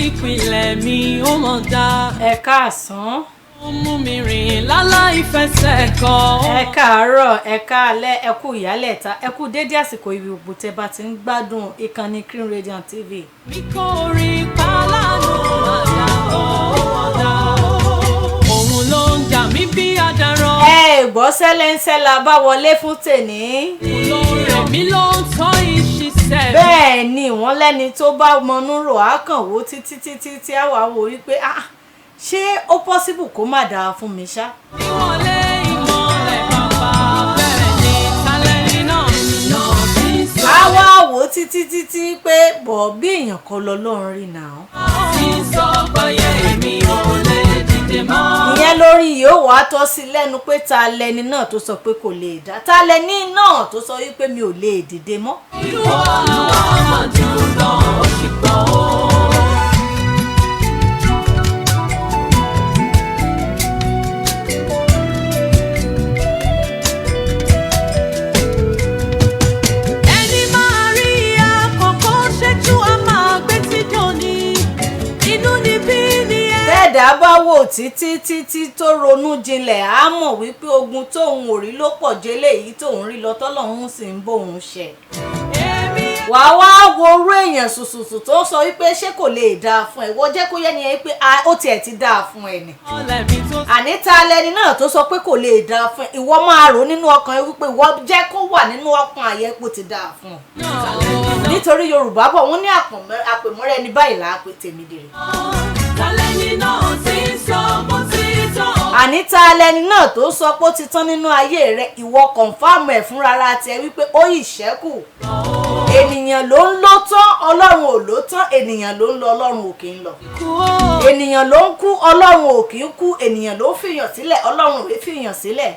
Ìpìlẹ̀ mi ó mọ̀ dá. Ẹ káàsán. Ó mú mi rìn láláì fẹsẹ̀ kọ. Ẹ káàárọ̀, ẹ káalẹ́, ẹ kú ìyálẹ̀ta, ẹ kú dédé àsìkò ibi gbogbo tẹ́ bá ti ń gbádùn ìkànnì Green Radiant TV. Mi kò rí pálánù àdá ó mọ̀ dá. Òun ló ń jà mí bí adarán. Ẹ gbọ́ sẹ́lẹ́ńsẹ́ la bá wọlé fún tèní. Òun ló ń rẹ̀ mí, ló ń tọ́ ìṣiṣẹ́ mi. Bẹ́ẹ̀ ni, wọ́n lẹ́ni tó bá mọnú rò á kàn wó títí títí tí á wàá wò wípé, ah, ṣé ó possible kó má dáa fún mi ṣá? Ìwọlé ìmọ̀lẹ̀ bàbá, bẹ́ẹ̀ ni tálẹ́ni náà náà ti ń sọ. Á wá wò ó títí títí pé bọ̀ bí èèyàn kan lọ lọ́run rí nà án. Tí ń sọ pé mi ò lè dìde mọ́. Ìyẹn lórí yóò wá tọ́ sí lẹ́nu pé ta lẹni náà tó sọ pé kò lè dá, ta lẹni náà tó sọ wípé mi ò lè dìde mọ́? Ìlú Olúwa mà dùn gan, ó sì pọ̀ ó. Ẹni máa rí àkọ́kọ́ ṣẹ́jú a máa gbé tí dòní. Inú ni bí ni ẹ. Tẹ́ẹ̀dá bá wò títí títí tó ronú jinlẹ̀, á mọ̀ wípé ogun tóun ò rí ló pọ̀ jẹ́ eléyìí tóun rí lọ, tọ́lọ́hún sì ń bóun ṣe. Èmi Wàá wá wo orú èèyàn sùsùsù tó sọ wípé ṣé kò lè dáa fún ẹ, wọ́n jẹ́ kó yẹ ni ẹ pé ah, ó tiẹ̀ ti dáa fún ẹ ni. Ọlẹ̀ mi tó Àní ta lẹni náà tó sọ pé kò lè dáa fún ẹ? Ìwọ máa rò nínú ọkàn ẹ wípé ìwọ jẹ́ kó wà nínú ọkàn àyẹ̀pọ̀ ti dáa fún ọ. náà. Nítorí Yorùbá bọ̀, wọ́n ní àpèmọ́ra ẹni báyìí là á pè tèmi dèrè. Tálẹ́ni náà ti ń sọ bó ti tán. Àní ta lẹni náà tó sọ pé ó ti tán nínú ayé rẹ? Ìwọ confirm ẹ̀ fúnra tiẹ̀ wípé ó yìí ṣẹ́kù. Ènìyàn ló ń lọ tán, Ọlọ́run ò ló tán. Ènìyàn ló ń lọ, Ọlọ́run ò kì í lọ. Kú ó. Ènìyàn ló ń kú, Ọlọ́run ò kì í kú. Ènìyàn ló ń fìyàn sílẹ̀, Ọlọ́run ò fìyàn sílẹ̀.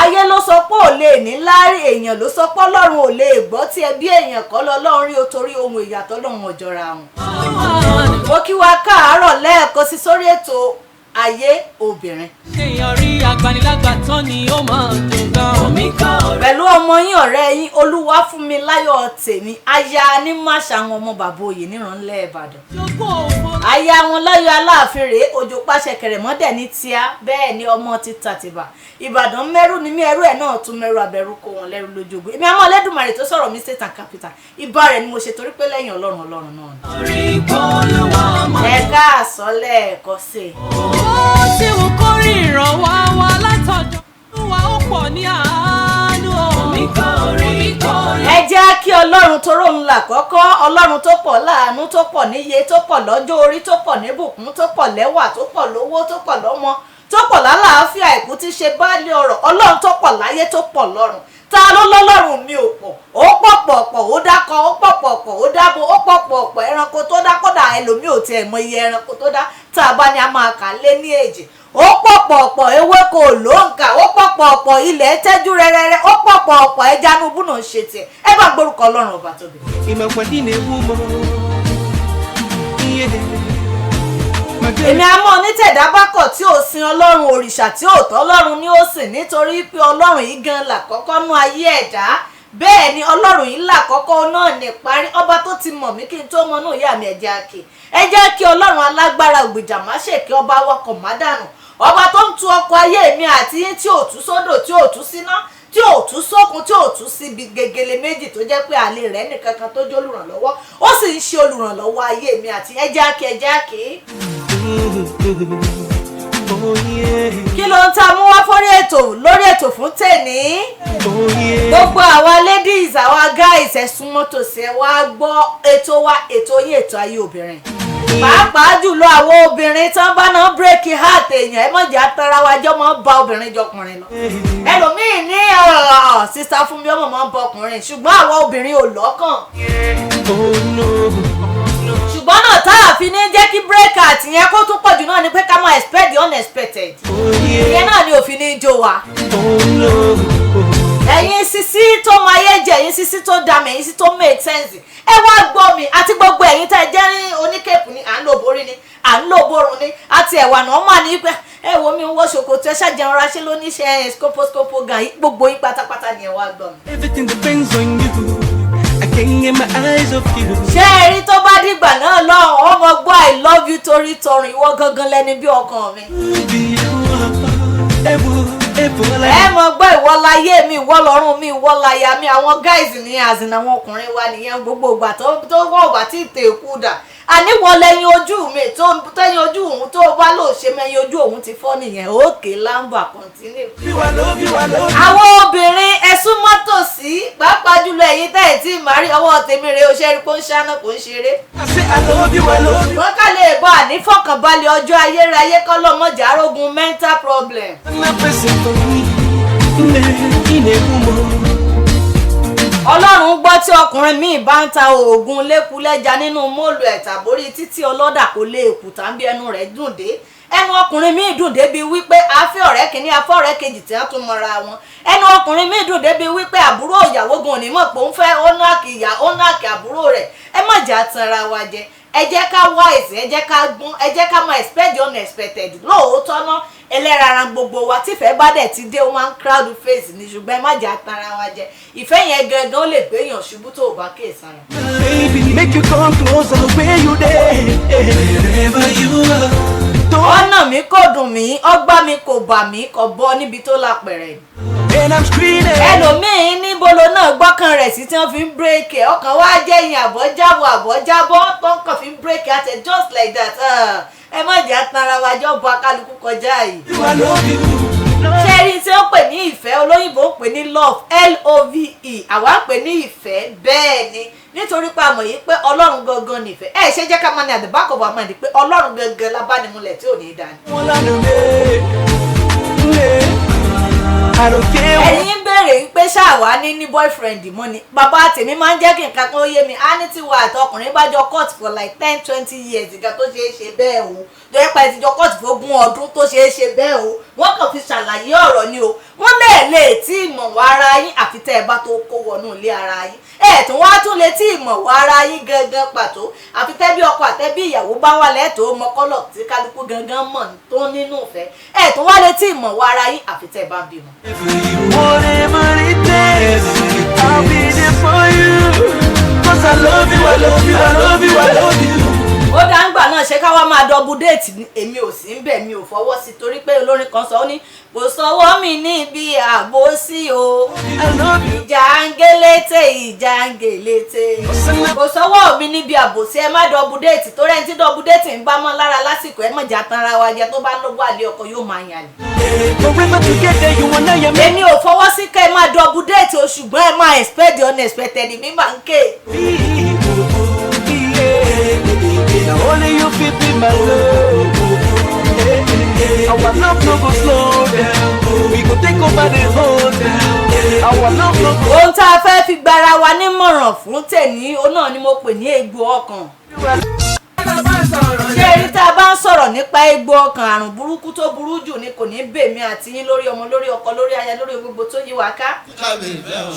Ayé ló sọ pé ò lè ní láárí, èèyàn ló sọ pé Ọlọ́run ò lè gbọ́ tí ẹbí, èèyàn kọ́ lọ́lọ́run rí o, torí ohun ìyàtọ̀ Ọlọ́run ọ̀jọ̀ra wọn. Mo kí wa káàárọ̀ lẹ́ẹ̀kan sí sórí ètò Ayé Obìnrin. Kéèyàn rí agbanilágbà tán ni ó máa dùn gan. Omi kọ́ orí. Pẹ̀lú ọmọ yín, ọ̀rẹ́ yín, Olúwa fún mi láyọ̀ tèmi, aya ní máṣà àwọn ọmọ bàbá òye níranlẹ̀ Ìbàdàn. Jogún òfo. Aya wọn lọ́yọ̀ Aláàfin rèé, òjò pàṣẹ kẹrẹ̀mọ́dẹ̀ ní tíá. Bẹ́ẹ̀ ni, ọmọ ti tàtìbà Ìbàdàn mẹ́rù ni mí, ẹrú ẹ̀ náà tún mẹ́rù, abẹ́rú kó wọn lẹ́rú lójoogun. Èmi àmọ́ Ẹlẹ́dùnmarè tó sọ̀rọ̀ mi, state and capital, ìbá rẹ̀ ni mo ṣe, torí pé lẹ́yìn Ọlọ́run, Ọlọ́run náà ni. Orí Olúwa mà. Ẹ káàsán lẹ́ẹ̀kan sí i. Ó ti wù kó rí ìrànwọ́ wa látọ̀dọ̀ Olúwa, ó pọ̀ ní àánú. Omi kọ́ orí kọ́ orí. Ẹ jẹ́ kí Ọlọ́run tó róun là kọ́kọ́, Ọlọ́run tó pọ̀ láàánú, tó pọ̀ níye, tó pọ̀ lọ́jọ́ orí, tó pọ̀ níbùkún, tó pọ̀ lẹ́wà, tó pọ̀ lówó, tó pọ̀ lọ́mọ, tó pọ̀ lálàáfíà, ìkú tí ṣe baálé ọ̀rọ̀, Ọlọ́run tó pọ̀ láyé, tó pọ̀ lọ́run. Ta ló lọ́lọ́run mi ò pọ̀? Ó pọ̀ pọ̀ pọ̀, ó dákọ̀, ó pọ̀ pọ̀ pọ̀, ó dábo, ó pọ̀ pọ̀ pọ̀. Ẹranko tó dá, kódà ẹlòmíì ò tiẹ̀ mọ iye ẹranko tó dá, tá a bá ní a máa kà lé ní èjì. Ó pọ̀ pọ̀ pọ̀, ewéko ló ń kà, ó pọ̀ pọ̀ pọ̀, ilẹ̀ tẹ́jú rẹ́rẹ́rẹ́, ó pọ̀ pọ̀ pọ̀, ẹja inú náà ṣe tiẹ̀. Ẹ bá gbórúkọ Ọlọ́run ọba tóbi. Ìmọ̀pẹ̀ ní ewu mọ́. Iye. Èmi àmọ́ onítẹ̀dá bá kọ̀ tí ò sin Ọlọ́run, òrìṣà tí ò tọ́ Ọlọ́run ni ó sìn, nítorí pé Ọlọ́run yìí gan làkọ́kọ́ nú ayé ẹ̀dá. Bẹ́ẹ̀ ni, Ọlọ́run yìí làkọ́kọ́ náà ní parí, ọba tó ti mọ̀ mí kí n tó mọ inú ìyá mi. Ẹ̀jẹ̀ àkè, ẹ jẹ́ kí Ọlọ́run alágbára ògbìjà má ṣèké, ọba awakọ̀ má dànù, ọba tó ń tu ọkọ̀ ayé mi àti yín, tí ò tú sódò, tí ò tú síná, tí ò tú sókun, tí ò tú síbi gegele méjì, tó jẹ́ pé àlè rẹ̀ nìkankan tó jẹ́ olùrànlọ́wọ́, ó sì ń ṣe olùrànlọ́wọ́ ayé mi àti ẹ jẹ́ àkè, ẹ jẹ́ àkè. Oh yeah. Kí ló ń ta mú wá fórí ètò, lórí ètò fún tèní? Oh yeah. Gbogbo àwa ladies, àwa guys, ẹ súnmọ́ tòsí, ẹ wá gbọ́ ètò wa, ètò yín, ètò Ayé Obìnrin. Pàápàá jùlọ àwọn obìnrin tán bá náà break heart èèyàn, ẹ mọ̀ jẹ́ atara wa jọ́ máa ń ba obìnrin jọkùnrin lọ. Ẹlòmíì ní sister fún mi, ọmọ máa ń bọ ọkùnrin, ṣùgbọ́n àwọn obìnrin ò lọ́kàn. Oh no. Ṣùgbọ́n náà tá a fi ní jẹ́ kí break heart yẹn kó tún pọ̀jù náà ni pé ká máa expect the unexpected. Oh yeah. Ìyẹn náà ni òfin ní jó wa. Oh no. Ẹ̀yin sisi tó máa yé jẹ, ẹ̀yin sisi tó dá mi, ẹ̀yin sisi tó make sense, ẹ wá gbọ́ mi, àti gbogbo ẹ̀yin tẹ́ ẹ jẹ́ ní oníkèpù ni, à ń lò borí ni, à ń lò borun ni, àti ẹ̀wà náà mà ní pé ẹ wo mi ń wọ ṣòkòtò, ẹ ṣàjẹun ra ṣe lóníṣẹ́ skopo skopo gan, gbogbo yín pátápátá ni ẹ wá gbọ́ mi. Everything depends on you. I Can't get my eyes off you. Ṣé ẹ rí, tó bá dìgbà náà lọ́hùn, ọmọ gbọ́ "I love you" torí tọrùn, ìwọ gangan lẹni bí ọkàn mi. Be you, ewo, Ẹ mọ̀ gbọ́ "ìwọ láyé mi, ìwọ lọ́rùn mi, ìwọ láyà mi". Àwọn guys ní àzìn, àwọn ọkùnrin wa nìyẹn. Gbogbo ìgbà tó wọ́n ọ̀gbà tí ìtẹ̀ èkú dà, àníwọ̀ lẹ́yìn ojú mi tó tẹ́yìn ojú òun tó bá lò ṣe mẹ́yìn ojú òun ti fọ́ nìyẹn. Òkè lámbà, continue. You, I love you, I love you. Àwọn obìnrin, ẹ̀sùn mọ́tò sí, pàápàá jùlọ ẹ̀yin tẹ́ ẹ̀ tí màrí ọwọ́ tèmi rèé o. Ṣe é rí pé ó ń ṣáná, kò ń ṣeré. I say I love you, I love you. Wọ́n ká lè bọ́ ànífọ̀kànbalẹ̀ ọjọ́ ayérayé, kọ́lọ́mọjà arógun mental problem. Na person for me. Ne, ine umo. Ọlọ́run gbọ́, tí ọkùnrin míì bá ń ta oògùn lẹ́kulẹ́ja nínú mọ́ọ̀lù ẹ̀ tàbórí títí ọlọ́dà, kò lè kùtà ń bí ẹnu rẹ̀ dùn dé. Ẹnu ọkùnrin míì dùn débi wípé afẹ́ ọ̀rẹ́ kìíní, afẹ́ ọ̀rẹ́ kejì tí wọ́n tún mọra wọn. Ẹnu ọkùnrin míì dùn débi wípé àbúrò ìyàwó gan ò ní mọ̀ pé ó ń fẹ́ ó náàkì ìyá, ó náàkì àbúrò rẹ̀. Ẹ má jà tanra wa jẹ. Ẹ jẹ́ ká wise, ẹ jẹ́ ká gbọ́n, ẹ jẹ́ ká máa expect the unexpected. Lóòótọ́ ná, ẹlẹ́rara gbogbo wa, tífẹ̀ẹ́ bá dẹ̀ ti dé, ó máa ń crowd face ní, ṣùgbọ́n ẹ má jà tanra wa jẹ, ìfẹ́ yẹn gangan ó lè gbéyàn ṣubú tó o bá kíyèsára. Baby, make you come closer where you there. Wherever you are. Don't Ọ̀nà mi kò dùn mí, ọgbà mi kò bà mí, kò bọ́ níbi tó lápẹ̀rẹ̀. And I'm screaming. Ẹlòmíín níbolo náà gbọ́kàn rẹ̀ sí tí wọ́n fi ń break ẹ̀. Ọkàn wá jẹ́ ìyìn àbọ̀jábọ̀ àbọ̀jábọ̀ tó ń kàn fi ń break àtẹ just like that. Ah, ẹ má jẹ́ àtàrà wa jọ́ bọ akálukú kọjá yìí. You, I love you. Ṣé rí tí ó pè ní ìfẹ́, olóyìnbó ń pè ní love, love, àwa ń pè ní ìfẹ́. Bẹ́ẹ̀ ni, nítorí pé a mọ̀ yìí pé Ọlọ́run gangan nìfẹ́. Ẹ ṣe jẹ́ ká máa ní at the back of our mind pé Ọlọ́run gangan lábánimúlẹ̀ tí ò ní í dání. Wọ́n lánàá me. I don't care what. Ẹ̀yin ń béèrè wípé ṣáàwá ní boyfriend mọ́ ni. Bàbá tèmi máa ń jẹ́ kí nǹkan kan yé mi á ní tiwa àtọkùnrin bá jọ court for like 10, 20 years, ìgbà tó ṣeé ṣe bẹ́ẹ̀ o, tó yẹ pa ẹ ti jọ court fún 20 ọdún, tó ṣeé ṣe bẹ́ẹ̀ o, wọ́n kàn fi ṣàlàyé ọ̀rọ̀ ni o. Wọ́n lè lè tí ìmọ̀ wá ara yín àfi tẹ́ ẹ bá tó kó wọnú ilé ara yín. Ẹ̀ tún wá tún lè tí ìmọ̀ wá ara yín gangan pàtó àfi tẹ́ bí ọkọ àtẹ́bí ìyàwó bá wà lẹ́tọ̀ọ́ mọ kọ́lọ̀ tí kálukú gangan mọ̀ tó nínú ìfẹ́. Ẹ̀ tún wá lè tí ìmọ̀ wá ara yín àfi tẹ́ ẹ bá ń bímọ. Whatever it takes, I'll be there for you. 'Cause I love you, I love you, I love you, I love you. Ó dá ń gbà náà, ṣé ká wá máa double date ni? Èmi ò sí ń bẹ̀, mi ò fọwọ́ sí, torí pé olórin kan sọ, ó ní kò sọwọ́ mi níbi àbòsí o. I love you. Ìjà ń gélété, ìjà ń gélété, kò sọwọ́ mi níbi àbòsí. Ẹ má double date, torí ẹni tí double date ń bá mọ́ lára lásìkò, ẹ má jà tanra wa jẹ, tó bá lówó àlè ọkọ yóò máa yàn lè. Forever together, you and I am. Èmi ò fọwọ́ sí ká ẹ má double date o, ṣùgbọ́n ẹ máa expect the unexpected, mi máa ń ké. Now only you fit be my love. Our love no go slow down. We go take over the whole town. Our love no go. Ohun tá a fẹ́ fi gbára wa nímọ̀ràn fún tèní, òun náà ni mo pè ní egbò ọkàn. Ṣé rí, tá a bá ń sọ̀rọ̀ nípa egbò ọkàn, àrùn burúkú tó burú jù ni, kò ní bèmí àti yín lórí ọmọ, lórí ọkọ, lórí aya, lórí gbogbo tó yí wa ká.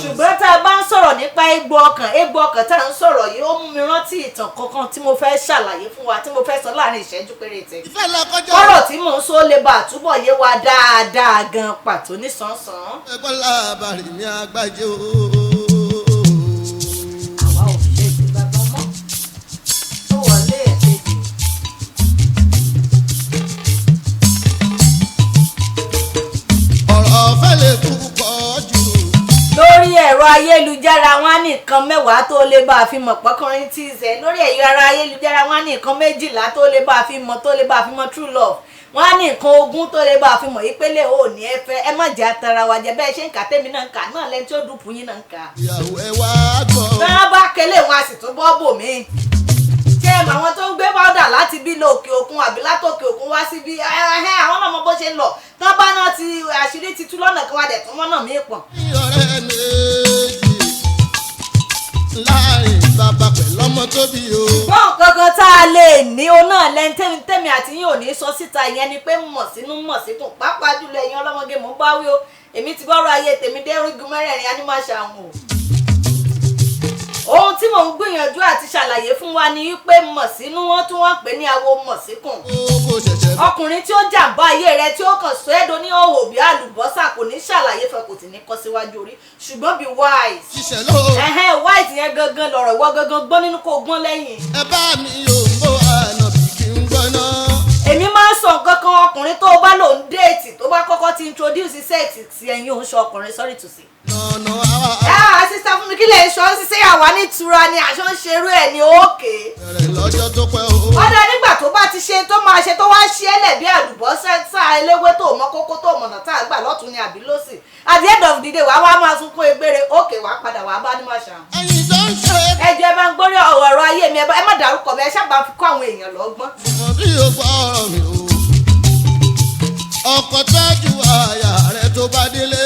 Ṣùgbọ́n tá a bá ń sọ̀rọ̀ nípa egbò ọkàn, egbò ọkàn tá à ń sọ̀rọ̀ yìí, ó mú mi rántí ìtàn kankan tí mo fẹ́ ṣàlàyé fún wa, tí mo fẹ́ sọ láàrin ìṣẹ́jú péréte, Ìfẹ́ lọ́kọjọ́. kọ́rọ̀ tí mò ń sọ lè bá àtúbọ̀ yé wa dáadáa gan pàtó nísànsán. Ẹgbọ́n làbàrì ní agbájé o. Àwa ò ṣe ti bàbá mọ́ tó wọlé ẹ̀kejì. Ọ̀rọ̀ ọ̀fẹ́ lè púpọ̀ jù. Lórí ẹ̀rọ ayélujára, wọn á ní nǹkan 10 tó lè bá a fi mọ̀ pọ́kùnrin tí ì sẹ́. Lórí ẹ̀rọ ayélujára, wọn á ní nǹkan 12 tó lè bá a fi mọ̀, tó lè bá a fi mọ̀ true love. Wọn á ní nǹkan 20 tó lè bá a fi mọ̀ ìpele ò ní ẹ fẹ́. Ẹ má jẹ́ atara wa jẹ. Bẹ́ẹ̀ ṣe ń kà tẹ́mi náà ń kà náà, lẹ́ni tí ó dùpù yín náà ń kà. Ìyàwó, ẹ wá gbọ́. Tí wọ́n bá kélé wọn, a sì tún bọ́ bò mí. Ṣé ẹ mọ̀ àwọn tó ń gbé powder láti bí lọ òkè òkun àbí látòkè òkun wá síbí? Ẹ̀hẹ́, àwọn náà mọ bó ṣe ń lọ. Tán bá náà ti àṣírí ti tú lọ́nà kan, wá dẹ̀ tún mọ́nà míì pọ̀n. Ọ̀rẹ́ méjì láàrin bàbá pẹ̀lú ọmọ tó bí o. Gbọ́n kankan tá a lè ní o náà lẹ́ni tẹ́mi tẹ́mi àti yín ò ní sọ síta, ìyẹn ni pé mọ̀ sínú mọ̀ síkùn, pàápàá jùlọ ẹ̀yin ọlọ́mọge mò ń bá wí o. Èmi ti bọ́rọ̀ ayé tèmi dé orígun mẹ́rẹ̀ẹ̀rin, á ní má ṣàwọn o. Ohun tí mò ń gbìyànjú àti ṣàlàyé fún wa ni wípé mọ̀ sínú wọn tún wọ́n pè ní awo mọ̀ síkùn. O kò ṣẹ̀ṣẹ̀ Ọkùnrin tí ó jàǹbá ayé rẹ, tí ó kàn sọ ẹ́ ní òhò bí àlùbọ́sà, kò ní ṣàlàyé fẹ́, kò sì ní kọ́ síwájú orí, ṣùgbọ́n be wise. Ṣiṣẹ́ ló. Ẹ̀hẹ́n, wise yẹn gangan lọ̀rọ̀. Ìwọ gangan gbọ́n nínú, kó gbọ́n lẹ́yìn. Ẹ bá mi yóò ń bọ̀ ànàbì kí n gbọ́ná. Èmi máa ń sọ nǹkan kan: ọkùnrin tó o bá lò ń date, tó bá kọ́kọ́ ti introduce sex sí ẹ̀yin, òun ṣe ọkùnrin, sorry to say. Nànà àwa. Ah, sister fún mi, kí lè sọ ṣiṣẹ́ àwa nítura ni àṣọ ń ṣerú ẹ̀ ní òkè. Bẹ̀rẹ̀ lọ́jọ́ tó pẹ́ o. Ọ̀dà nígbà tó bá ti ṣe tó máa ṣe, tó wá ṣe é lẹ̀ bí àlùbọ́sà tá eléwé, tó mọ kókó, tó mọ̀nà tá a gbà lọ́tún ni àbí lọ́sì, at the end of the day, wàá wá máa sunkún egbére òkè, wàá padà wàá bá ní màṣà. Ẹyin tó ń ṣe. Ẹ jọ̀ọ́, ẹ bá ń gbórí ọ̀rọ̀ ayé mi, ẹ má dárúkọ mi, ẹ ṣáà fi kọ́ àwọn èèyàn lọ́gbọ́n. Mọ̀ bí o gbọ́ ọ̀rọ̀ mi o. Ọkọ tọ́jú àyà rẹ̀ tó bá délé.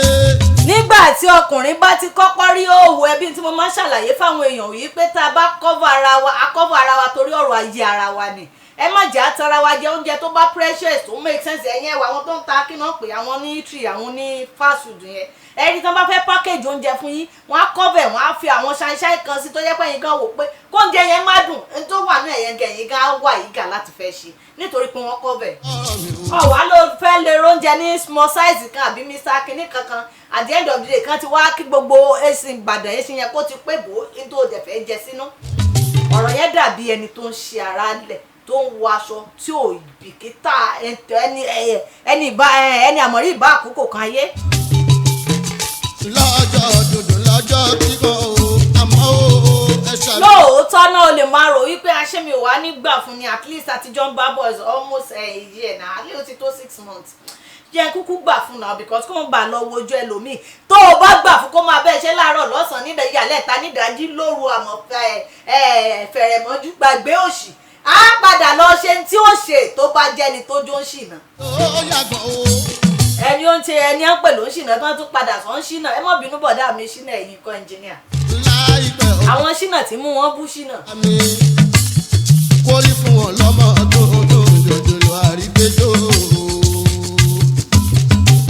Nígbà tí ọkùnrin bá ti kọ́kọ́ rí òwò ẹbí, tí mo máa ń ṣàlàyé fáwọn èèyàn yìí pé tá a bá cover ara wa, a cover ara wa torí ọ̀rọ̀ ayé ara wa ni. Ẹ má jẹ́ àtàrà wa jẹ oúnjẹ tó bá precious, tó make sense. Ẹ̀yẹn ẹ̀wà àwọn tó ń ta, kí náà pè, àwọn ní eatery, àwọn ní fast food yẹn, ẹni tí wọ́n bá fẹ́ package oúnjẹ fún yín, wọ́n á cover, wọ́n á fi àwọn ṣáínṣáín kan sí tó jẹ́ pé ẹ̀yin gan wò pé kóúnjẹ yẹn má dùn, ẹni tó wà ní ẹ̀yẹn gẹ̀yìn gan wà yìí gà láti fẹ́ ṣe nítorí pé wọ́n cover. Ọ̀rọ̀ mi o. Ọ̀wá ló fẹ́ lè róúnjẹ ní small size kan àbí mr kinní kankan, at the end of the day kan ti wá kí gbogbo èsì Ìbàdàn, èsì yẹn kó ti pé bò ó tó dẹ̀ fẹ́ jẹ sínú. Ọ̀rọ̀ yẹn dàbí ẹni tó ń ṣe ara lẹ̀, tó ń wọ aṣọ tí ò bìkítà ẹni ẹni ìbá ẹni àmọ̀rí ìbá àkókò kan ayé. Lọ́jọ́ dúdú, lọ́jọ́ kíkọ́ o, àmọ́ o, ẹ ṣàlùyẹ. Lóòótọ́ náà, o lè máa rò wípé aṣẹ́ mi ò wá nígbà fún ni, at least àtijọ́ ń bá boys almost a year na, at least ó ti tó 6 months, jẹ́ kúkú gbà fún náà, because kó ń bà lọ wojú ẹlòmíì. Tó o bá gbà fún, kó máa bẹ́ẹ̀ ṣe láàárọ̀, lọ́sàn-án, níbẹ̀ yàlẹ́ta, nídàájí, lóru, àmọ́ fẹ̀rẹ̀mọ́jú gbàgbé òṣì, á padà lọ ṣe tí ó ṣe tó bá jẹ́ni tó jó ń ṣìnà. Ó yàgò o. Ẹni ó ń ṣe ẹni á ń pè ló ń ṣìnà tán, tún padà sọ ń ṣìnà. Ẹ má bínú, bọ̀dá mi ṣìnà, ẹ̀yìn kọ́ ẹnjìníà. Láìpẹ́ o. Àwọn ṣìnà tí mú wọn bú ṣìnà. Àmì kórí fún wọn lọ́mọ tó tó jòjòló àrígbéjò.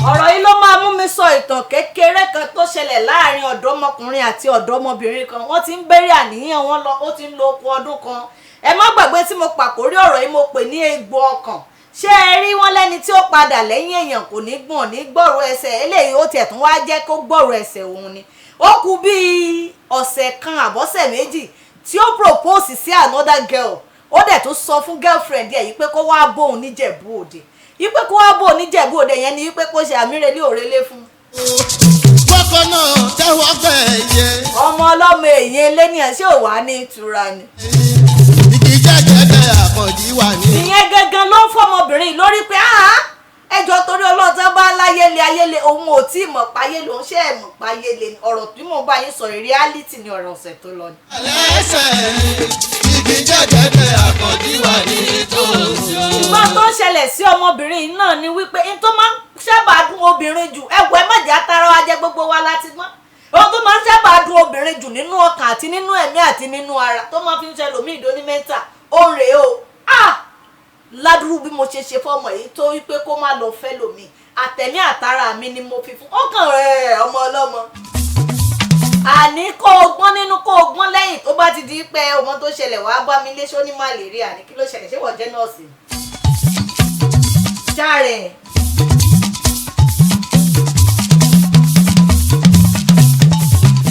Ọ̀rọ̀ yìí ló máa mú mi sọ ìtàn kékeré kan tó ṣẹlẹ̀ láàrin ọ̀dọ́mọkùnrin àti ọ̀dọ́mọbìnrin kan. Wọ́n ti ń bẹ̀rẹ̀ àníyàn wọn lọ, ó ti ń lo okun ọdún kan. Ẹ má gbàgbé tí mo pàkórí ọ̀rọ̀ yìí, mo pè ní egbò ọkàn. Ṣé ẹ rí wọn lẹ́ni tí ó padà lẹ́yìn èèyàn kò ní gbọ̀n ní gbọ́rọ̀ ẹsẹ̀ eléyìí, ó tiẹ̀ tún wá jẹ́ kó gbọ́rọ̀ ẹsẹ̀ òun ni. Ó kù bíi ọ̀sẹ̀ kan àbọ̀sẹ̀ 2 tí ó propose sí another girl. Ó dẹ̀ tún sọ fún girlfriend ẹ̀ yìí pé kó wá bóun níjẹ̀bú òde, yìí pé kó wá bóun níjẹ̀bú òde yẹn ni wípé kó ṣe àmírelé òrèlé fún. Bákan náà tẹ́wọ́ gbẹ̀ yẹ. Ọmọ ọlọ́mọ èèyàn eléníyàn, ṣé ò wá ní ìtura ni? Igi jẹ́gẹ́dẹ́ àkànjí wà ní. Ìyẹn gangan ló ń fọmọbìnrin lórí pé ẹjọ́ torí ọlọ́ọ̀tàn bá láyélé ayélé, òun ò tí ì mọ̀ páyélé, òun ṣe é mọ̀ páyélé. Ọ̀rọ̀ tí mò ń bá yín sọ, reality ni, ọ̀rọ̀ ọ̀sẹ̀ tó lọ ni. Ẹlẹ́sẹ̀ ni igi jẹ́gẹ́dẹ́ àkànjí wà ní tòsí. Ṣùgbọ́n tó ń ṣẹlẹ̀ sí ọmọbìnrin yìí náà ni wípé n tó máa ń sábà dùn obìnrin jù, ẹ̀wọ̀, ẹ má jẹ́ àtàrà wa jẹ́, gbogbo wa láti gbọ́n. Ohun tó máa ń sábà dùn obìnrin jù nínú ọkàn àti nínú ẹ̀mí àti nínú ara, tó máa fi ń ṣe lòmí ìdóní mẹ́ta, ó rèé o. Ah, ládùúrú bí mo ṣe ṣe fọmọ yìí tó wípé kó má lọ fẹ́ lòmí, àtẹ̀mí àtara mi ni mo fi fún ó kàn rẹ̀ ọmọ ọlọ́mọ. Àní kó o gbọ́n nínú, kó o gbọ́n lẹ́yìn, tó bá ti di pé ọmọ tó ṣẹlẹ̀ wàá bá mi léṣó ní malaria ní, kí ló ṣẹlẹ̀? Ṣé wọ́n jẹ́ nọ́ọ̀sì járe?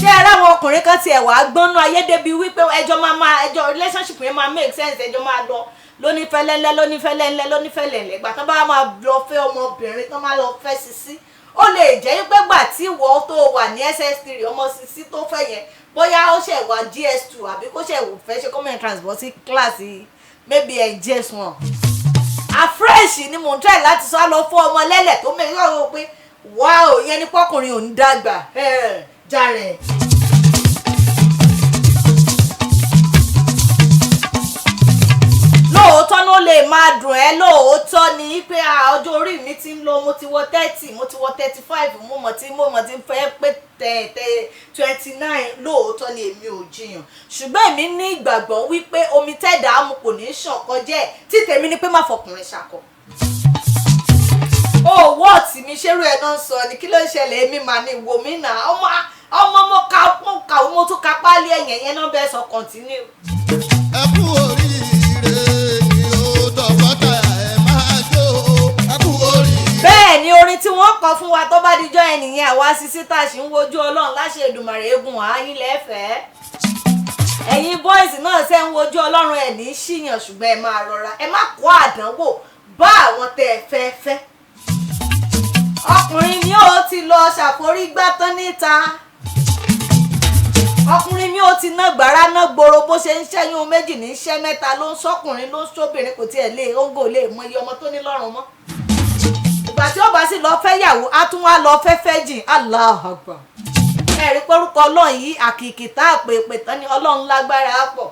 Ṣé ẹ ráwọn ọkùnrin kan tiẹ̀ wàá gbọ́nú ayé débi wípé ẹjọ́ máa máa ẹjọ́ relationship yẹn máa make sense, ẹjọ́ máa lọ lónífẹ́lẹ́lẹ́, lónífẹ́lẹ́lẹ́, lónífẹ́lẹ́lẹ́, ìgbà tán bá máa lọ fẹ́ ọmọbìnrin tán, máa lọ fẹ́ sisi, ó lè jẹ́ pé gbà tí ìwọ tó wà ní SS3, ọmọ sisi tó fẹ́ yẹn, bóyá ó ṣẹ̀ wá JS2 àbí kó ṣẹ̀ fẹ́ ṣe common entrance bọ́ sí kíláàsì maybe JS1 afresh ni. Mò ń try láti sọ á lọ fún ọmọ lẹ́lẹ̀ tó mẹ́rin sọ̀rọ̀ pé wow, ìyẹn ni pọ́kùnrin ò ń dàgbà jàre. Lóòótọ́ ló lè máa dùn ẹ́, lóòótọ́ ni pé ọjọ́ orí mi ti ń lọ, mo ti wọ 30, mo ti wọ 35, mo mọ̀ tí ń fẹ́ pé tẹ̀ 29. Lóòótọ́ ni, èmi ò jiyàn, ṣùgbọ́n èmi ní ìgbàgbọ́ wípé omi tẹ́dàá mu kò ní ṣàn kọjá ẹ̀. Tí tèmi ni pé má fọkùnrin ṣakọ. Ó wọ́ọ̀tì mi, ṣerú ẹ̀ náà ń sọ ni? Kí ló ń ṣẹlẹ̀? Èmi mà ní wò mí nà ọmọ ọmọ, mo ka, mo kàwé, mo tún ka páálí ẹ̀yẹ̀ yẹn náà bẹ́ẹ̀ sọ. Continue. Ẹ kú oríire ni ó, tọkọtaya ẹ máa jó. Ẹ kú oríire. Bẹ́ẹ̀ ni, orin tí wọ́n kọ fún wa tó bá dijọ́ ẹnìyẹn, àwa sisi tá a sì ń wojú Ọlọ́run láṣẹ Èdùmàrè, eégún ààyìn lẹ́fẹ̀ẹ́. Ẹ̀yin boys náà ṣe ń wojú Ọlọ́run, ẹ̀ ní ṣìyàn, ṣùgbọ́n ẹ máa rọra, ẹ má kó àdánwò bá àwọn tẹ́ ẹ fẹ́ fẹ́. Ọkùnrin mi ò ti lọ ṣàforígbá tán níta, ọkùnrin mi ò ti ná gbàrà ná gbòòrò, bó ṣe ń ṣẹ́yún méjì ní ṣẹ́ mẹ́ta, ló ń sọ́kùnrin, ló ń sóbìnrin, kò tiẹ̀ lé óńgò lè mọ iye ọmọ tó ní lọ́rùn mọ́. Ìgbà tí ó bá sì lọ fẹ́ yàwó, á tún wá lọ fẹ́ fẹ́ jìn. Allahu Akbar! Ẹ̀rí pórúkọ Ọlọ́run yìí, àkìkì tá àpèpè tán ni Ọlọ́run lágbára pọ̀.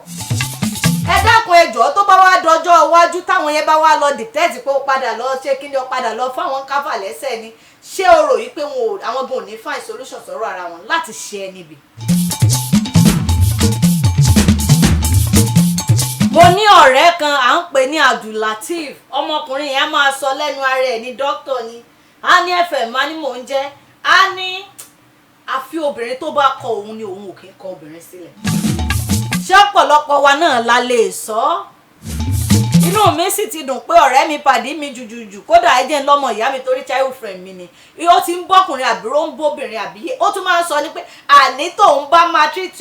Ẹ dákun, ẹ jọ̀ọ́, tó bá wá dọjọ́ iwájú, táwọn yẹn bá wá lọ dictate pé ó padà lọ ṣé kí ni, ó padà lọ fáwọn káfà lẹ́sẹ̀ ni, ṣé o rò yí pé wọn ò, àwọn gan ò ní find solution sọ̀rọ̀ ara wọn láti ṣe ẹ níbi? Mo ní ọ̀rẹ́ kan, à ń pè ní Abdulateef. Ọmọkùnrin yẹn á máa sọ lẹ́nu ara ẹ̀ ní dókítà ni. Á ní ẹ̀fẹ̀ má ní mò ń jẹ́, á ní àfi obìnrin tó bá kọ òun ni, òun ò kí ń kọ obìnrin sílẹ̀. Ṣé ọ̀pọ̀lọpọ̀ wa náà la lè sọ ọ́? Inú mi sì ti dùn pé ọ̀rẹ́ mi pàdé mi jùjùjù. Kódà ẹ jẹ́ ń lọ́mọ ìyá mi, torí child friend mi ni. Ó ti ń bọ́kùnrin àbúrò, ń bóbìnrin àbíyé. Ó tún máa ń sọ ni pé àní tóun bá máa treat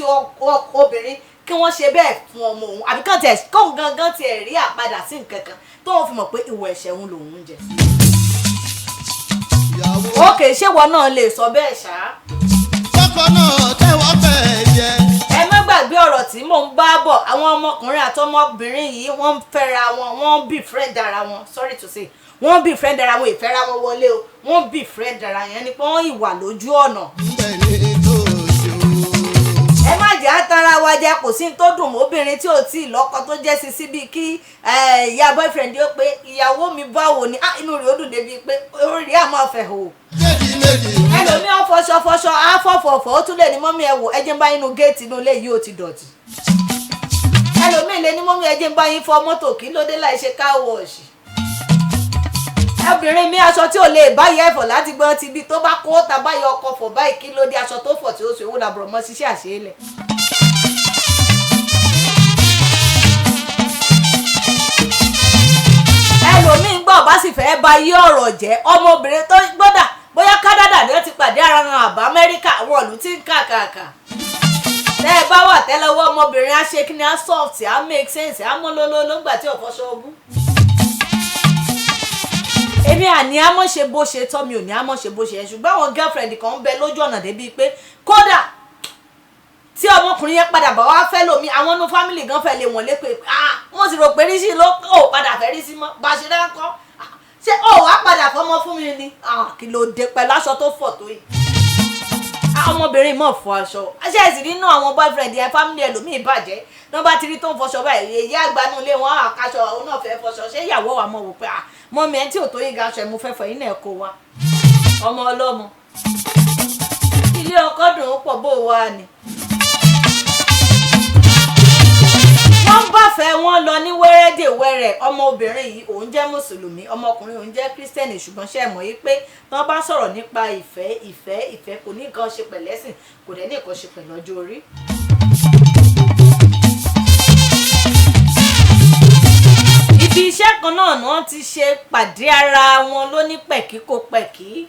obìnrin, kí wọ́n ṣe bẹ́ẹ̀ fún ọmọ òun, àbí kàn tiẹ̀ kóun gangan tiẹ̀ rí àpadà sí nǹkan kan tóun fi mọ̀ pé ìwọ̀ ẹ̀ṣẹ̀ òun lòun ń jẹ. Ìyàwó. Ókè, ṣé ìwọ náà lè sọ bẹ́ẹ̀ ṣá? Kọ́kọ́ náà tẹ́wọ́ fẹ́ jẹ. Ẹ má gbàgbé ọ̀rọ̀ tí mò ń bá bọ̀. Àwọn ọmọkùnrin àtọmọbìnrin yìí, wọ́n ń fẹ́ra wọn, wọ́n ń befriend ara wọn. Sorry to say, wọ́n ń befriend ara wọn, ìfẹ́ra wọn wọlé o. Wọ́n ń befriend ara yẹn ni pé wọ́n ìwà lójú ọ̀nà. Ńbẹ̀ ní tòsí o. Ẹ má jẹ́ àtàrà wa jẹ. Kò sí ní tó dùn mọ́bìnrin tí ò tí ì lọ́kọ tó jẹ́ sisi bíi kí ìyá boyfriend yóò pé, "Ìyàwó mi, báwo ni?" Ah, inú rẹ̀ ó dùn débi pé orí rẹ̀ á máa fẹ̀ hò. Méjì méjì. Ẹlòmíì ó fọṣọ fọṣọ, á fọ̀fọ̀fọ̀, ó tún lè ní, "Mummy, ẹ wò, ẹ jẹ́ ń bá yín nu géètì inú ilé yìí, ó ti dọ̀tí." Ẹlòmíì lè ní, "Mummy, ẹ jẹ́ ń bá yín fọ mọ́tò." Kí ló dé láì ṣe car wash? Obìnrin mi, aṣọ tí ò lè báyìí ẹ̀fọ̀ láti gbọ́n ti bí tó bá kó ta báyìí ọkọ̀ fọ̀ báyìí, kí ló dé? Aṣọ tó fọ̀ tí ó ṣe owó làbúrò mọ́ ṣiṣẹ́ àṣeélẹ̀. Ẹlòmíín gbọ́ bá sì fẹ́ ba yí ọ̀rọ̀ jẹ́, ọmọbìnrin tó gbọ́dà bóyá Canada ni wọ́n ti pàdé ara wọn, àbá Amẹ́ríkà, àwọn ìlú tí ń kàkàkà tẹ́ ẹ bá wà tẹ́lẹ̀wọ́, ọmọbìnrin á ṣe kí ni, á soft, á make sense, á mọ́ lólóló ńgbà tí ò fọṣọ ọbú. Èmi àní àmọ́ ṣe bó ṣe tọ́ mi ò ní àmọ́ ṣe bó ṣe yẹ, ṣùgbọ́n àwọn girlfriend kan ń bẹ lójú ọ̀nà débi pé kódà tí ọmọkùnrin yẹn padà bá wá fẹ́ lómi, àwọn inú family gan fẹ́ lé wọn lépè. Ah, wọ́n sì rò pé rísí ló ò padà fẹ́ rísí mọ́ bá a ṣe dáńkọ́. Ṣé ó wàá padà fọmọ fún mi ni? Ah, kí ló dé pẹ̀lú aṣọ tó fọ̀ tó yìí? Ah, ọmọbìnrin mọ̀ fọ aṣọ aṣọ ẹ̀sìn nínú àwọn boyfriend yẹn, family ẹlòmíì bàjẹ́ tí wọ́n bá ti rí tó ń fọṣọ báyìí, èyí àgbànú ilé wọn àkàṣọ, òun náà fẹ́ fọṣọ. Ṣé ìyàwó wa mọ̀ wò pé, ah, mummy ẹ tí ò tó yín ga aṣọ ẹ̀ mo fẹ́ fọ yín náà, kó wa ọmọ ọlọ́mọ ilé ọkọ dùn ún pọ̀, bó wà ni. Wọ́n bá fẹ́ wọn lọ ní wẹ́rẹ́dẹ̀wẹ́rẹ́. Ọmọbìnrin yìí, òun jẹ́ mùsùlùmí, ọmọkùnrin òun jẹ́ kírísítẹ́nì. Ṣùgbọ́n ṣe mọ̀ yìí pé tí wọ́n bá sọ̀rọ̀ nípa ìfẹ́, ìfẹ́, ìfẹ́ kò ní nǹkan ṣe pẹ̀lẹ́sìn, kò dẹ̀ ní nǹkan ṣe pẹ̀lú ọjọ́ orí. Ibi iṣẹ́ kan náà ni wọ́n ti ṣe pàdé ara wọn lóní pẹ̀kí kó pẹ̀kí.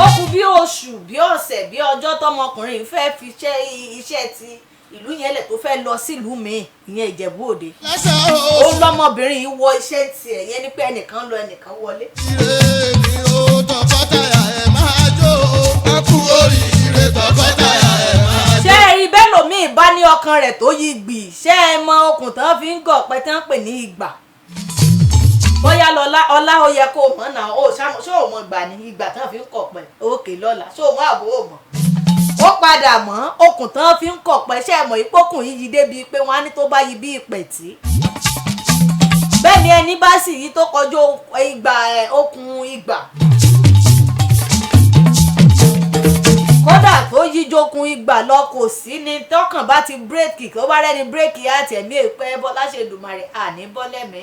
Ó kù bí oṣù, bí ọ̀sẹ̀, bí ọjọ́ tọmọkùnrin yìí fẹ́ fi iṣẹ́ ti ìlú yẹn lẹ̀ tó fẹ́ lọ sílùú míì, ìyẹn Ìjẹ̀bú Òde. Lẹ́sẹ̀ Ó o. lọ́mọbìnrin yìí wọ iṣẹ́ tiẹ̀ yẹn ni pé ẹnìkan lọ, ẹnìkan wọlé. Ire ni ó, tọkọtaya ẹ máa jó. Ẹ kú oríire, tọkọtaya ẹ máa jó. Ṣé ẹ rí bẹ́ẹ̀, lòmíì bá ní ọkàn rẹ̀ tó yí gbì, ṣé ẹ mọ okùn tán fi ń gọ̀ pẹ́ tán pè ní ìgbà? Bóyá lọ́lá ọlá, ó yẹ kó o mọ̀ náà. Ó ṣàmọ̀, ṣé o mọ̀ gbà ní ìgbà tán fi ń kọ̀ pẹ́? Òkè lọ́la, ṣé o mọ̀ àbò o mọ̀? Ó padà mọ́ okùn tán fi ń kọ̀ pẹ́. Ṣé ẹ mọ̀ ìpókùn yìí yí débi pé wọ́n á ní tó bá yí bí ìpẹ̀tì bẹ́ẹ̀ ni, ẹni bá sì yí tó kọjú ìgbà ẹ̀, okùn ìgbà, kódà tó yíjókun ìgbà lọ, kò sí ni tọkàn bá ti bírèkì, tó bá rẹ́ni bírèkì àti ẹ̀mí èpẹ́ bọ́lá ṣe dùmarè àní bọ́lẹ́mí.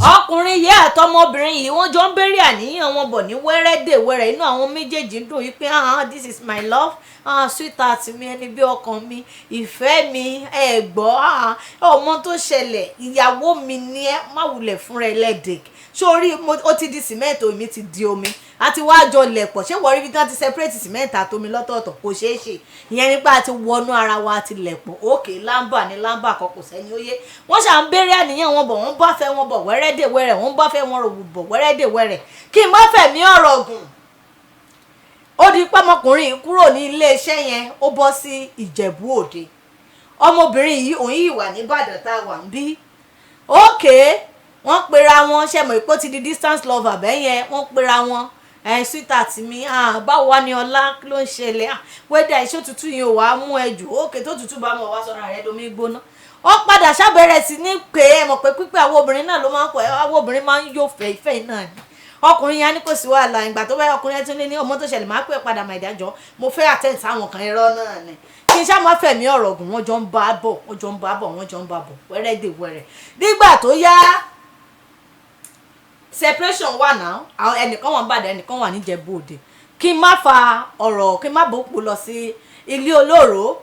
Ọkùnrin yìí àtọmọbìnrin yìí, wọ́n jọ ń bẹ̀rẹ̀ àníyàn wọn bọ̀ ní wẹ́rẹ́dẹ̀wẹ́rẹ́. Inú àwọn méjèèjì ń dùn wípé, "Ah, this is my love. Ah, sweetheart mi, ẹni bí ọkàn mi, ìfẹ́ mi, ẹ gbọ́. Ah, ọmọ tó ṣẹlẹ̀, ìyàwó mi ní, ẹ má wulẹ̀ fúnra ẹ lẹ́dẹ̀ẹ́ sórí. Ó ti di sìmẹ́ǹtì, omi ti di omi, àti wá jọ lẹ̀pọ̀. Ṣé wọ́n rí bí wọ́n ti separate sìmẹ́ǹtì àtomi lọ́tọ̀ọ̀tọ̀? Kò ṣeé ṣe." Ìyẹn nípa àti wọnú ara wa, ti lẹ̀pọ̀. Òkè lámbà ní lámbà kan, kò sẹ́ni ó yé. Wọ́n ṣà ń béèrè àníyàn wọn bọ̀, wọ́n bá fẹ́ wọn bọ̀ wẹ́rẹ́dẹ̀wẹ́rẹ́, wọ́n bá fẹ́ wọn bọ̀ wẹ́rẹ́dẹ̀wẹ́rẹ́. Kí n má fẹ̀mí ọ̀rọ̀ gùn, ó di pọ́mọkùnrin yìí kúrò ní iléeṣẹ́ yẹn, ó bọ́ sí Ìjẹ̀bú Òde. Ọmọbìnrin yìí, òun yìí wà nìbàdàn tá a wà ń bí. Ókè, wọ́n pera wọn. Ṣe mọ̀ pé ó ti di distance lover bẹ́yẹn? Wọ́n pera wọn, "Ẹ sweetheart mi, ah, báwo wá ní ọlá? Kí ló ń ṣẹlẹ̀? Ah, weather iṣẹ́ òtútù yìí ò wá mú ẹ jù? Ókè, tó tútù bá mọ̀ wá sọ̀rọ̀ rẹ domi gbóná." Ó padà ṣàbẹ̀rẹ̀ sí ní pé, ẹ mọ̀ pé pípẹ́ àwọn obìnrin náà ló máa ń pọ̀, àwọn obìnrin máa ń yóò fẹ́ ìfẹ́ náà ni. Ọkùnrin yẹn á ní kò sí wàhálà. Ìgbà tó bá ọkùnrin yẹn tún ní ọmọ tó ṣẹlẹ̀, máa pè padà mà ìdájọ́, mo fẹ́ attend sáwọn kan. Irọ́ náà ni. Kí n ṣáà má fẹ̀mí ọ̀rọ̀ gùn, wọ́n jọ ń bá bọ̀, wọ́n jọ ń bá bọ̀, wọ́n jọ ń bá bọ̀ wẹ́rẹ́ dè wẹ́rẹ́. Nígbà tó yá, separation wà náà. Àwọn ẹnìkan wà n'Ìbàdàn, ẹnìkan wà n'Íjẹ̀bú Òde. Kí n má fa ọ̀rọ̀, kí n má bòpò lọ sí ilé olóró,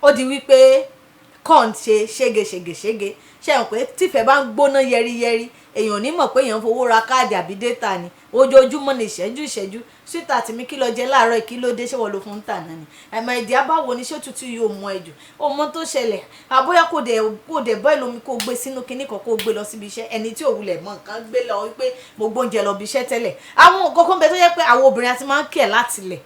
ó di wípé kàn ṣe ségesègesège. Ṣe hàn pé tífẹ̀ bá ń gbóná yẹriyẹri, èèyàn ò ní mọ̀ pé èèyàn ń fowó ra káàdì àbí data ni. Ojoojúmọ́ ní ìṣẹ́jú ìṣẹ́jú. "Sweetheart mi, kí ló jẹ láàárọ̀? Kí ló dé? Ṣé wọ́n ló fún tà náà ni? Ẹ̀mọ ìdí abáwo ni? Ṣé òtútù yóò mú ẹ jù? Ọmọ tó ṣẹlẹ̀, àbóyá kò dẹ̀ bọ́ ìlómi, kó gbé sínú kinní kan, kó gbé lọ síbi iṣẹ́." Ẹni tí ò wulẹ̀ mọ nǹkan gbé lọ, wípé mo gbóúnjẹ lọ bí iṣẹ́ tẹ́lẹ̀. Àwọn nǹkan kan bẹ tó yẹ pé àwọn obìnrin àti máa ń kẹ̀ láti lẹ̀,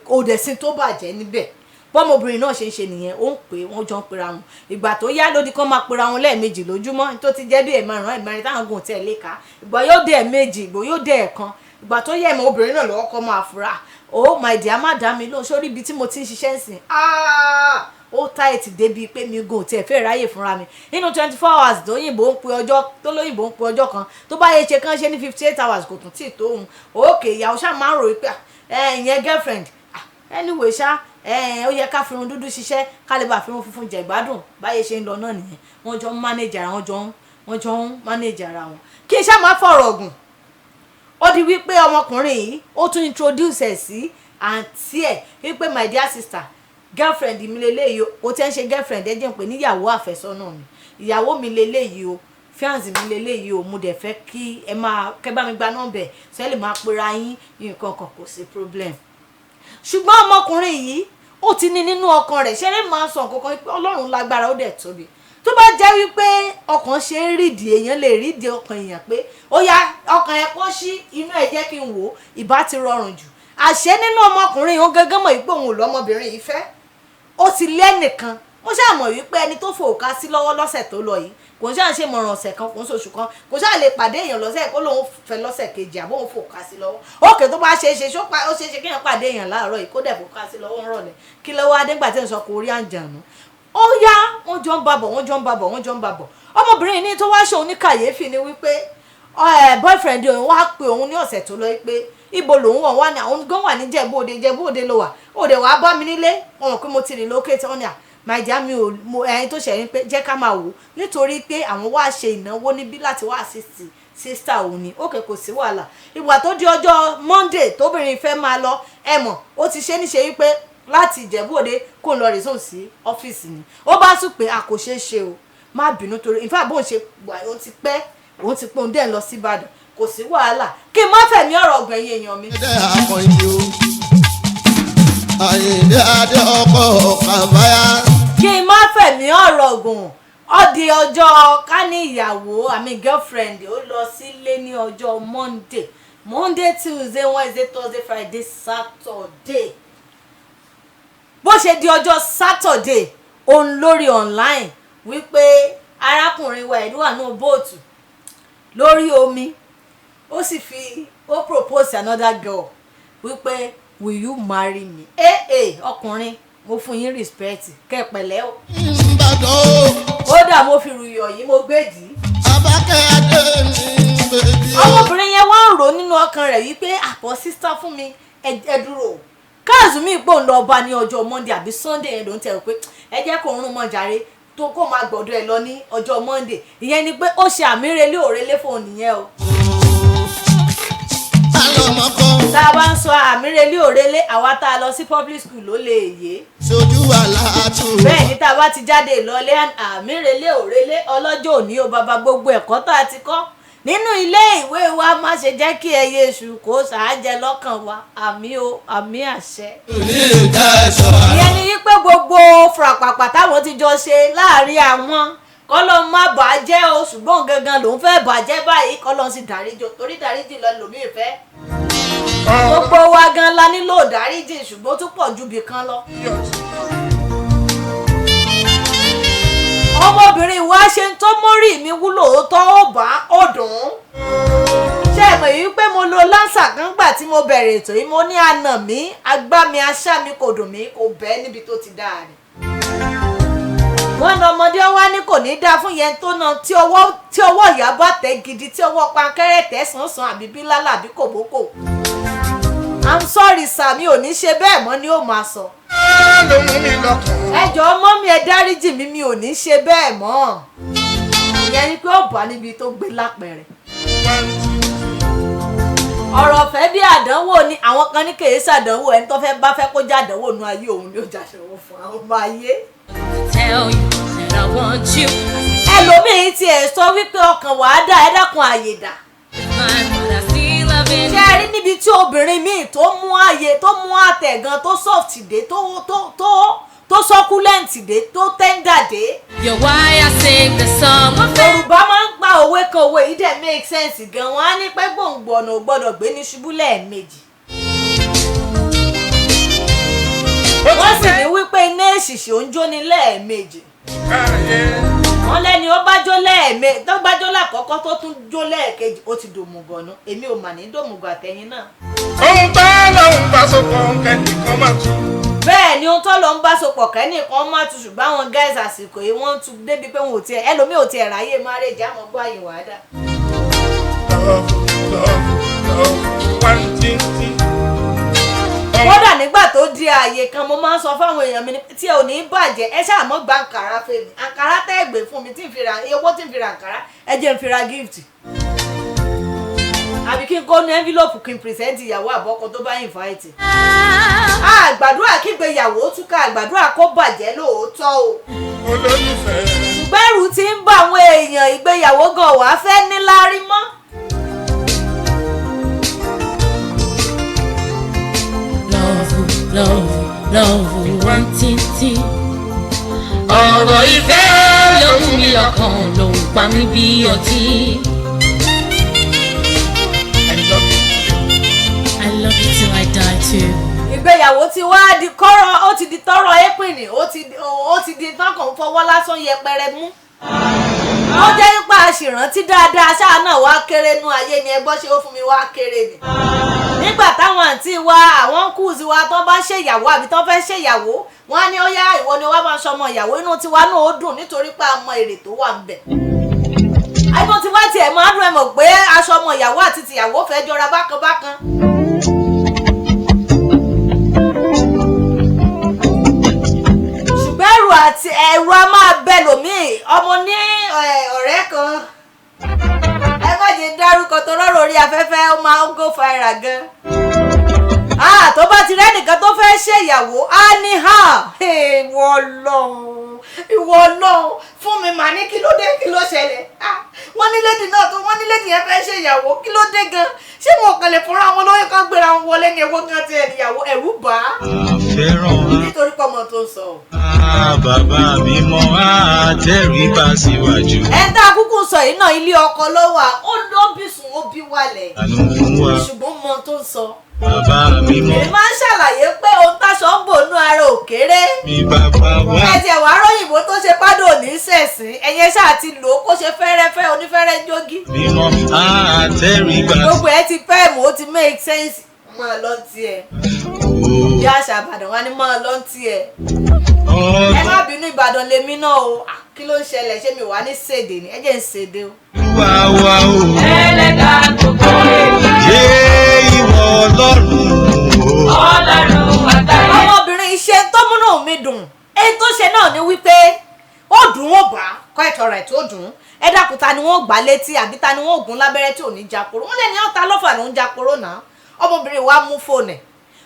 kò dẹ̀ sí tó bàjẹ́ níbẹ̀. Bọ́mọbìnrin náà ṣe ń ṣe nìyẹn. Ó ń pè, wọ́n jọ ń pera wọn. Ìgbà tó yá, lódì kan máa pera wọn lẹ́ẹ̀mejì lójúmọ́, tó ti jẹ́ bí ẹ̀márùn, ẹ̀mẹ́rin táwọn gùn tẹ̀ lé ká. Ìgbà yóò dé ẹ̀ẹ̀mejì, ìgbà yóò dé ẹ̀ẹ̀kan. Ìgbà tó yẹ, ẹ̀mọ́ obìnrin náà lọ́wọ́ kọ́ máa fura. "Oh my dear, má dá mi lóhùn sórí ibi tí mo ti ń ṣiṣẹ́ ń sìn. Ó tight débi pé mi gùn tiẹ̀ fẹ́ ráyè fúnra mi nínú 24 hours tó yìnbó ń pe ọjọ́ tó lóyìnbó ń pe ọjọ́ kan, tó bá yẹ ṣe kán ṣe ní 58 hours, kò tún tíì tó òun." Òkè, ìyàwó ṣáà máa ń rò wípé ẹ ìyẹn girlfriend. Anyway ṣá, ó yẹ ká firun dúdú ṣiṣẹ́, ká lè bá firun funfun jẹ ìgbádùn. Báyé ṣe ń lọ náà nìyẹn. Wọ́n jọ ń manage ara wọn, wọ́n jọ ń manage ara wọn. Kí n ṣáà má fọ̀rọ̀ gùn, ó di wípé ọmọkùnrin yìí, ó tún introduce ẹ̀ sí àǹtí ẹ̀ wípé, "My dear sister, girlfriend mi leléyìí o." Kò tẹ́ ń ṣe girlfriend, ẹ jẹ́ ń pè níyàwó àfẹ́sọ́nà mi. "Ìyàwó mi leléyìí o, fiancé mi leléyìí o. Mo dẹ̀ fẹ́ kí ẹ máa kẹ́ bá mi gba nọ́mbẹ̀, ṣe lè máa pera yín nǹkan kan, kò sí problem." Ṣùgbọ́n ọmọkùnrin yìí, ó ti ní nínú ọkàn rẹ̀. Ṣeré máa sọ nǹkan kan pé Ọlọ́run lágbára, ó dẹ̀ tóbi. Tó bá jẹ́ wípé ọkàn ṣe ń rídìí, èèyàn lè rídìí ọkàn èèyàn pé ó yá, ọkàn ẹ̀ kó sí inú ẹ̀, jẹ́ kí n wò ó, ìbá ti rọrùn jù. Àṣé nínú ọmọkùnrin yìí, ó gángan mọ̀ wípé òun ò lọ́mọbìnrin yìí fẹ́, ó ti lẹ́nìkan. Mo ṣáà mọ̀ wípé ẹni tó fòkà sí lọ́wọ́ lọ́sẹ̀ tó lọ yìí, kò ń ṣáà ṣe mọ̀ràn ọ̀sẹ̀ kan, kò ń ṣoṣù kan, kò ṣáà lè pàdé èèyàn lọ́sẹ̀ kó lóun fẹ́ lọ́sẹ̀ kejì, àbó òun fòkà sí lọ́wọ́. Òkè, tó bá ṣeé ṣe, ó ṣeé ṣe kéèyàn pàdé èèyàn láàárọ̀ yìí, kó dẹ̀ fòkà sí lọ́wọ́ ńrọ̀lẹ́? Kí lọ́wọ́ adégbà tí ń sọ kò rí àǹjànú. Ó yá, wọ́n jọ ń babọ̀, wọ́n jọ ń babọ̀, wọ́n jọ ń babọ̀. Ọmọbìnrin ní tó wá ṣòun ní kàyéfì ni wípé boyfriend òun wá pe òun ní ọ̀sẹ̀ tó lọ pé ibo lòun wà. Wà ní àwọn gan wà ní Jẹ̀bú Òde. Jẹ̀bú Òde ló wà, òde wàá bá mi nílé. Wọn mọ̀ pé mo ti relocate. Wọn ni, "À, my dear, mi ò mo ẹyin tó ṣẹ̀yìn pé jẹ́ ká máa wò ó, nítorí pé àwọn wá ṣe ìnáwó níbí láti wá assist sister òun ni." Òkè, kò sí wàhálà. Ìgbà tó di ọjọ́ Monday tóbìnrin fẹ́ máa lọ, ẹ mọ̀ ó ti ṣe níṣe wípé láti Ìjẹ̀bú Òde kó lọ resume sí ọ́fíìsì ni. Ó bá tún pé a kò ṣeé ṣe o, má bínú, torí in fact bóun ṣe wà, òun ti pẹ́, òun ti pẹ́, òun dẹ̀ ń lọ sí Ìbàdàn. Kò sí wàhálà. Kí n má fẹ̀mí ọ̀rọ̀ ọ̀gbẹ̀yìn èèyàn mi. Ẹ̀dẹ́ akọ̀yìn o, Àyìndé Adé ọkọ̀ kàbáyà. Kí n má fẹ̀mí ọ̀rọ̀ gùn, ó di ọjọ́ ká ní ìyàwó àmì girlfriend, ó lọ sílé ní ọjọ́ Monday. Monday, Tuesday, Wednesday, Thursday, Friday, Saturday. Bó ṣe di ọjọ́ Saturday, òun lórí online wípé arákùnrin wa ìlú wà náà boat lórí omi, ó sì fi ó propose another girl wípé, "Will you marry me?" Eh eh, ọkùnrin, mo fún yín respect kẹpẹlẹ o. Ìbàdàn o. Kódà mo fi ruyọ̀ yìí, mo gbé dì í. Abákẹ́ Adé mi baby o. Ọmọbìnrin yẹn wá ń rò nínú ọkàn rẹ̀ wípé àpọ̀ sísá fún mi, ẹ dúró o, káàzù mi pò ń lọ ọba ní ọjọ́ Monday àbí Sunday yẹn ló ń tẹ̀ pé ẹ jẹ́ kó rún mọ́ jàre. tó kó máa gbọ́dọ̀ ẹ̀ lọ ní ọjọ́ Monday. Ìyẹn ni pé ó ṣe àmírelé òrelé fóun nìyẹn o. Alọ́mọkọ Tá a bá ń sọ àmírelé òrelé, àwa tá a lọ sí public school ló lè yé. Sojú àlàtú. Bẹ́ẹ̀ ni, tá a bá ti jáde ìlọlé, àmírelé òrelé ọlọ́jọ́ òní o, bàbá, gbogbo ẹ̀kọ́ tá a ti kọ́ nínú ilé ìwé wa, má ṣe jẹ́ kí ẹyẹ èṣù kó ṣàájẹ lọ́kàn wa. Àmì o, àmì àṣẹ. Ní ìjà ẹ̀ṣọ́. Ìyẹn ni wípé gbogbo fúrapàpà táwọn ti jọ ṣe láàrin àwọn, kọ́lọ́ má bàjẹ́ o, ṣùgbọ́n gangan lòún fẹ́ bàjẹ́ báyìí. Kọ́lọ́ sì dáríjì o, torí dáríjì lọ lòmíì fẹ́. Gbogbo wa gan la nílò dáríjì, ṣùgbọ́n ó tún pọ̀ ju bì kan lọ. Ọmọbìnrin wa ṣe ń tó mórí mi wúlò, ó tọ́, ó bá ó dùn ún. Ṣé ẹ mọ̀ yìí pé mo lo lánsà kan gbà tí mo bẹ̀rẹ̀ ètò yìí? Mo ní àna mi agbá mi aṣá mi, kò dùn mí, kò bẹ́ẹ̀ níbi tó ti dáa ni. Wọ́n na ọmọdé wá ní kò ní dáa fún yẹn tó na, tí ọwọ́ ìyá bá tẹ̀ gidi, tí ọwọ́ pankẹ́rẹ́ tẹ̀ sánsan, àbí bílálà, àbí kòbókò. "I'm sorry sir, mi ò ní ṣe bẹ́ẹ̀ mọ́," ni ó máa sọ. Ló mú mi lọ́kàn. "Ẹ jọ̀ọ́ mummy, ẹ dáríjì mí, mi ò ní ṣe bẹ́ẹ̀ mọ́." Ìyẹn ni pé ó bá níbi tó gbé lápẹ̀rẹ̀. Ọ̀rọ̀ ọ̀fẹ́ bí àdánwò ni. Àwọn kan ní kèé ṣàdánwò, ẹni tó fẹ́ bá fẹ́ kó jàdánwò nu ayé òun ni ó jàdánwò fún àwọn ọmọ ayé. Tell you that I want you. Ẹlòmíín tiẹ̀ sọ wípé ọkàn wàá dà, ẹ dákun, àyè dà. Mine, but I still love it. Ṣé ẹ rí níbi tí obìnrin míì tó mú ààyè, tó mú àtẹ̀ gan, tó soft dé, tó succulent dé, tó tender dé? You're why I sing the song of it. Yorùbá máa ń pa òwe kan, òwe yìí dẹ̀ make sense gan. Wọn á ní pé gbòǹgbò ọ̀nà ò gbọ́dọ̀ gbé ní ṣubú lẹ́ẹ̀mejì. Wọ́n sì ní wípé iná èṣìṣì ò ń jóni lẹ́ẹ̀mejì. Wọ́n lẹ́ni ó bá jó lẹ́ẹ̀mejì, tó bá jó lákọ̀ọ́kọ́, tó tún jó lẹ́ẹ̀kejì, ó ti dòmùgọ̀ nù. Èmi ò mà ní dòmùgọ̀, àtẹ̀yìn náà. Ohun tá lóun bá sopọ̀, kẹ́nìkan máa tú. Bẹ́ẹ̀ ni, ohun tó lọ ń bá sopọ̀, kẹ́nìkan má tu. Ṣùgbọ́n àwọn guys àsìkò yìí, wọ́n ń tu débi pé wọn ò tiẹ̀, ẹlòmíì ò tiẹ̀ ráyè marriage, àmọ́ gbọ́ àyè wàá dà. Love, love, love, one thing. Kódà nígbà tó di ààyè kan, mo máa ń sọ fáwọn èèyàn mi ní tí ẹ ò ní bàjẹ́, ẹ ṣáà mọ́ gba àǹkàrá fèmí. Àǹkàrá tẹ́ ẹ gbé fún mi, tí n fi ra owó, tí n fi ra àǹkàrá, ẹ jẹ́ n fi ra gift, àbí kí n kó ní envelope, kí n present ìyàwó àbọ́kọ tó bá invite. Àgbàdúrà kígbéyàwó túká, àgbàdúrà kó bàjẹ́ lóòótọ́ o. Olólùfẹ́. Ṣùgbọ́n ẹ̀rù ti ń bá àwọn èèyàn, ìgbéyàwó gan wàá fẹ́ níláárí mọ́. Love, love, love, one títí. Ọ̀rọ̀ ìfẹ́ Ló mú mi lọ́kàn, ló ń pa mí bí ọtí. I love you. I love you till I die too. Ìgbéyàwó ti wá di kọ́rọ̀, ó ti di tọ́rọ̀ épìnì, ó ti di tán kàn ń fọwọ́ lásán yẹpẹrẹ mú. Ó jẹ́ nípa àṣìrántí dáadáa ṣáà náà wá kéré nú ayé ni. Ẹgbọ́n ṣe ó fún mi wá kéré ni. Nígbà táwọn àǹtí wa, àwọn kùsì wa, tó bá ṣèyàwó àbí tó fẹ́ ṣèyàwó, wọ́n á ní ó yá, ìwọ ni wàá máa ṣọmọ ìyàwó. Inú tiwa náà ó dùn nítorí pé a mọ èrè tó wà ń bẹ̀. Àìmọ̀ tí wá tiẹ̀ máa dùn, ẹ mọ̀ pé aṣọ ọmọ ìyàwó àti tìyàwó fẹ́ jọra bákan bákan. Ṣùgbọ́n ẹ̀rù àti ẹ̀rù a máa bẹ lòmíì. Ọmọ ní ọ̀rẹ́ kan, ẹ má jẹ́ dárúkọ tó rọrùn orí afẹ́fẹ́, ó máa ń go viral gan. Ah, tó bá ti rẹ́nìkan tó fẹ́ ṣèyàwó, á ní ha, ìwọ Ọlọ́run, ìwọ Ọlọ́run fún mi mà ní. Kí ló dé? Kí ló ṣẹlẹ̀? Ah, wọ́n ní lady náà tó wọ́n ní lady yẹn fẹ́ ṣèyàwó, kí ló dé gan? Ṣé wọn kàn lè fúnra wọn lóyún kan gbéra wọn wọlé ní? Ẹwọ́ gan tiẹ̀ níyàwó, ẹ̀rù bà á Fẹ́ràn nítorí pé ọmọ tó ń sọ. á bàbá mi mọ́ àtẹ̀ríba síwájú. Ẹ̀ ń tá a kúkú sọ yìí náà, ilé ọkọ ló wà, ó ló bí sùn, ó bí wálẹ̀, Àánú fún wa. Ṣùgbọ́n mọ tó ń sọ. Bàbá mi mọ́. Èmi máa ń ṣàlàyé pé ohun táṣọ ń bò nú ara òkèrè. Mi bàbá wa. Ẹ tiẹ̀ wá róyìnbó tó ṣe pádò ní sẹ̀sìn, ẹ̀yẹ ṣáà ti lò ó kó ṣe fẹ́rẹ́fẹ́ onífẹ́rẹ́ jógí. Mímọ́ àtẹ̀ríba. Gbogbo ẹ ti fẹ́ mọ̀, ó ti make sense, máa lọ tiẹ̀. Bí àṣà Ìbàdàn wa ni, máa lọ tiẹ̀. Ẹ má bínú, Ìbàdàn lèmi náà o. Ah, kí ló ń ṣẹlẹ̀? Ṣé mi wà ní ṣèdè ni? Ẹ jẹ́ ń ṣèdè o. Olúwa wa o. Ẹlẹ́dàá gbogbo ènìyàn. Ṣé ìwọ Ọlọ́run o. Ọlọ́run àgbáyé. Ọmọbìnrin, iṣẹ́ tó múnú mi dùn, èyí tó ṣe náà ni wípé Ó dùn, ó bá kọ́ ẹ̀tọ́ rẹ̀ tó dùn ún. Ẹ dákun, ta ni wọ́n gbá létí àbí ta ni wọ́n gún lábẹ́rẹ́ tí ò ní jakoro? Wọ́n lè ní ọ̀tá lọ́fà ló ń jakoro náà. Ọmọbìnrin wa mú fóònù ẹ̀,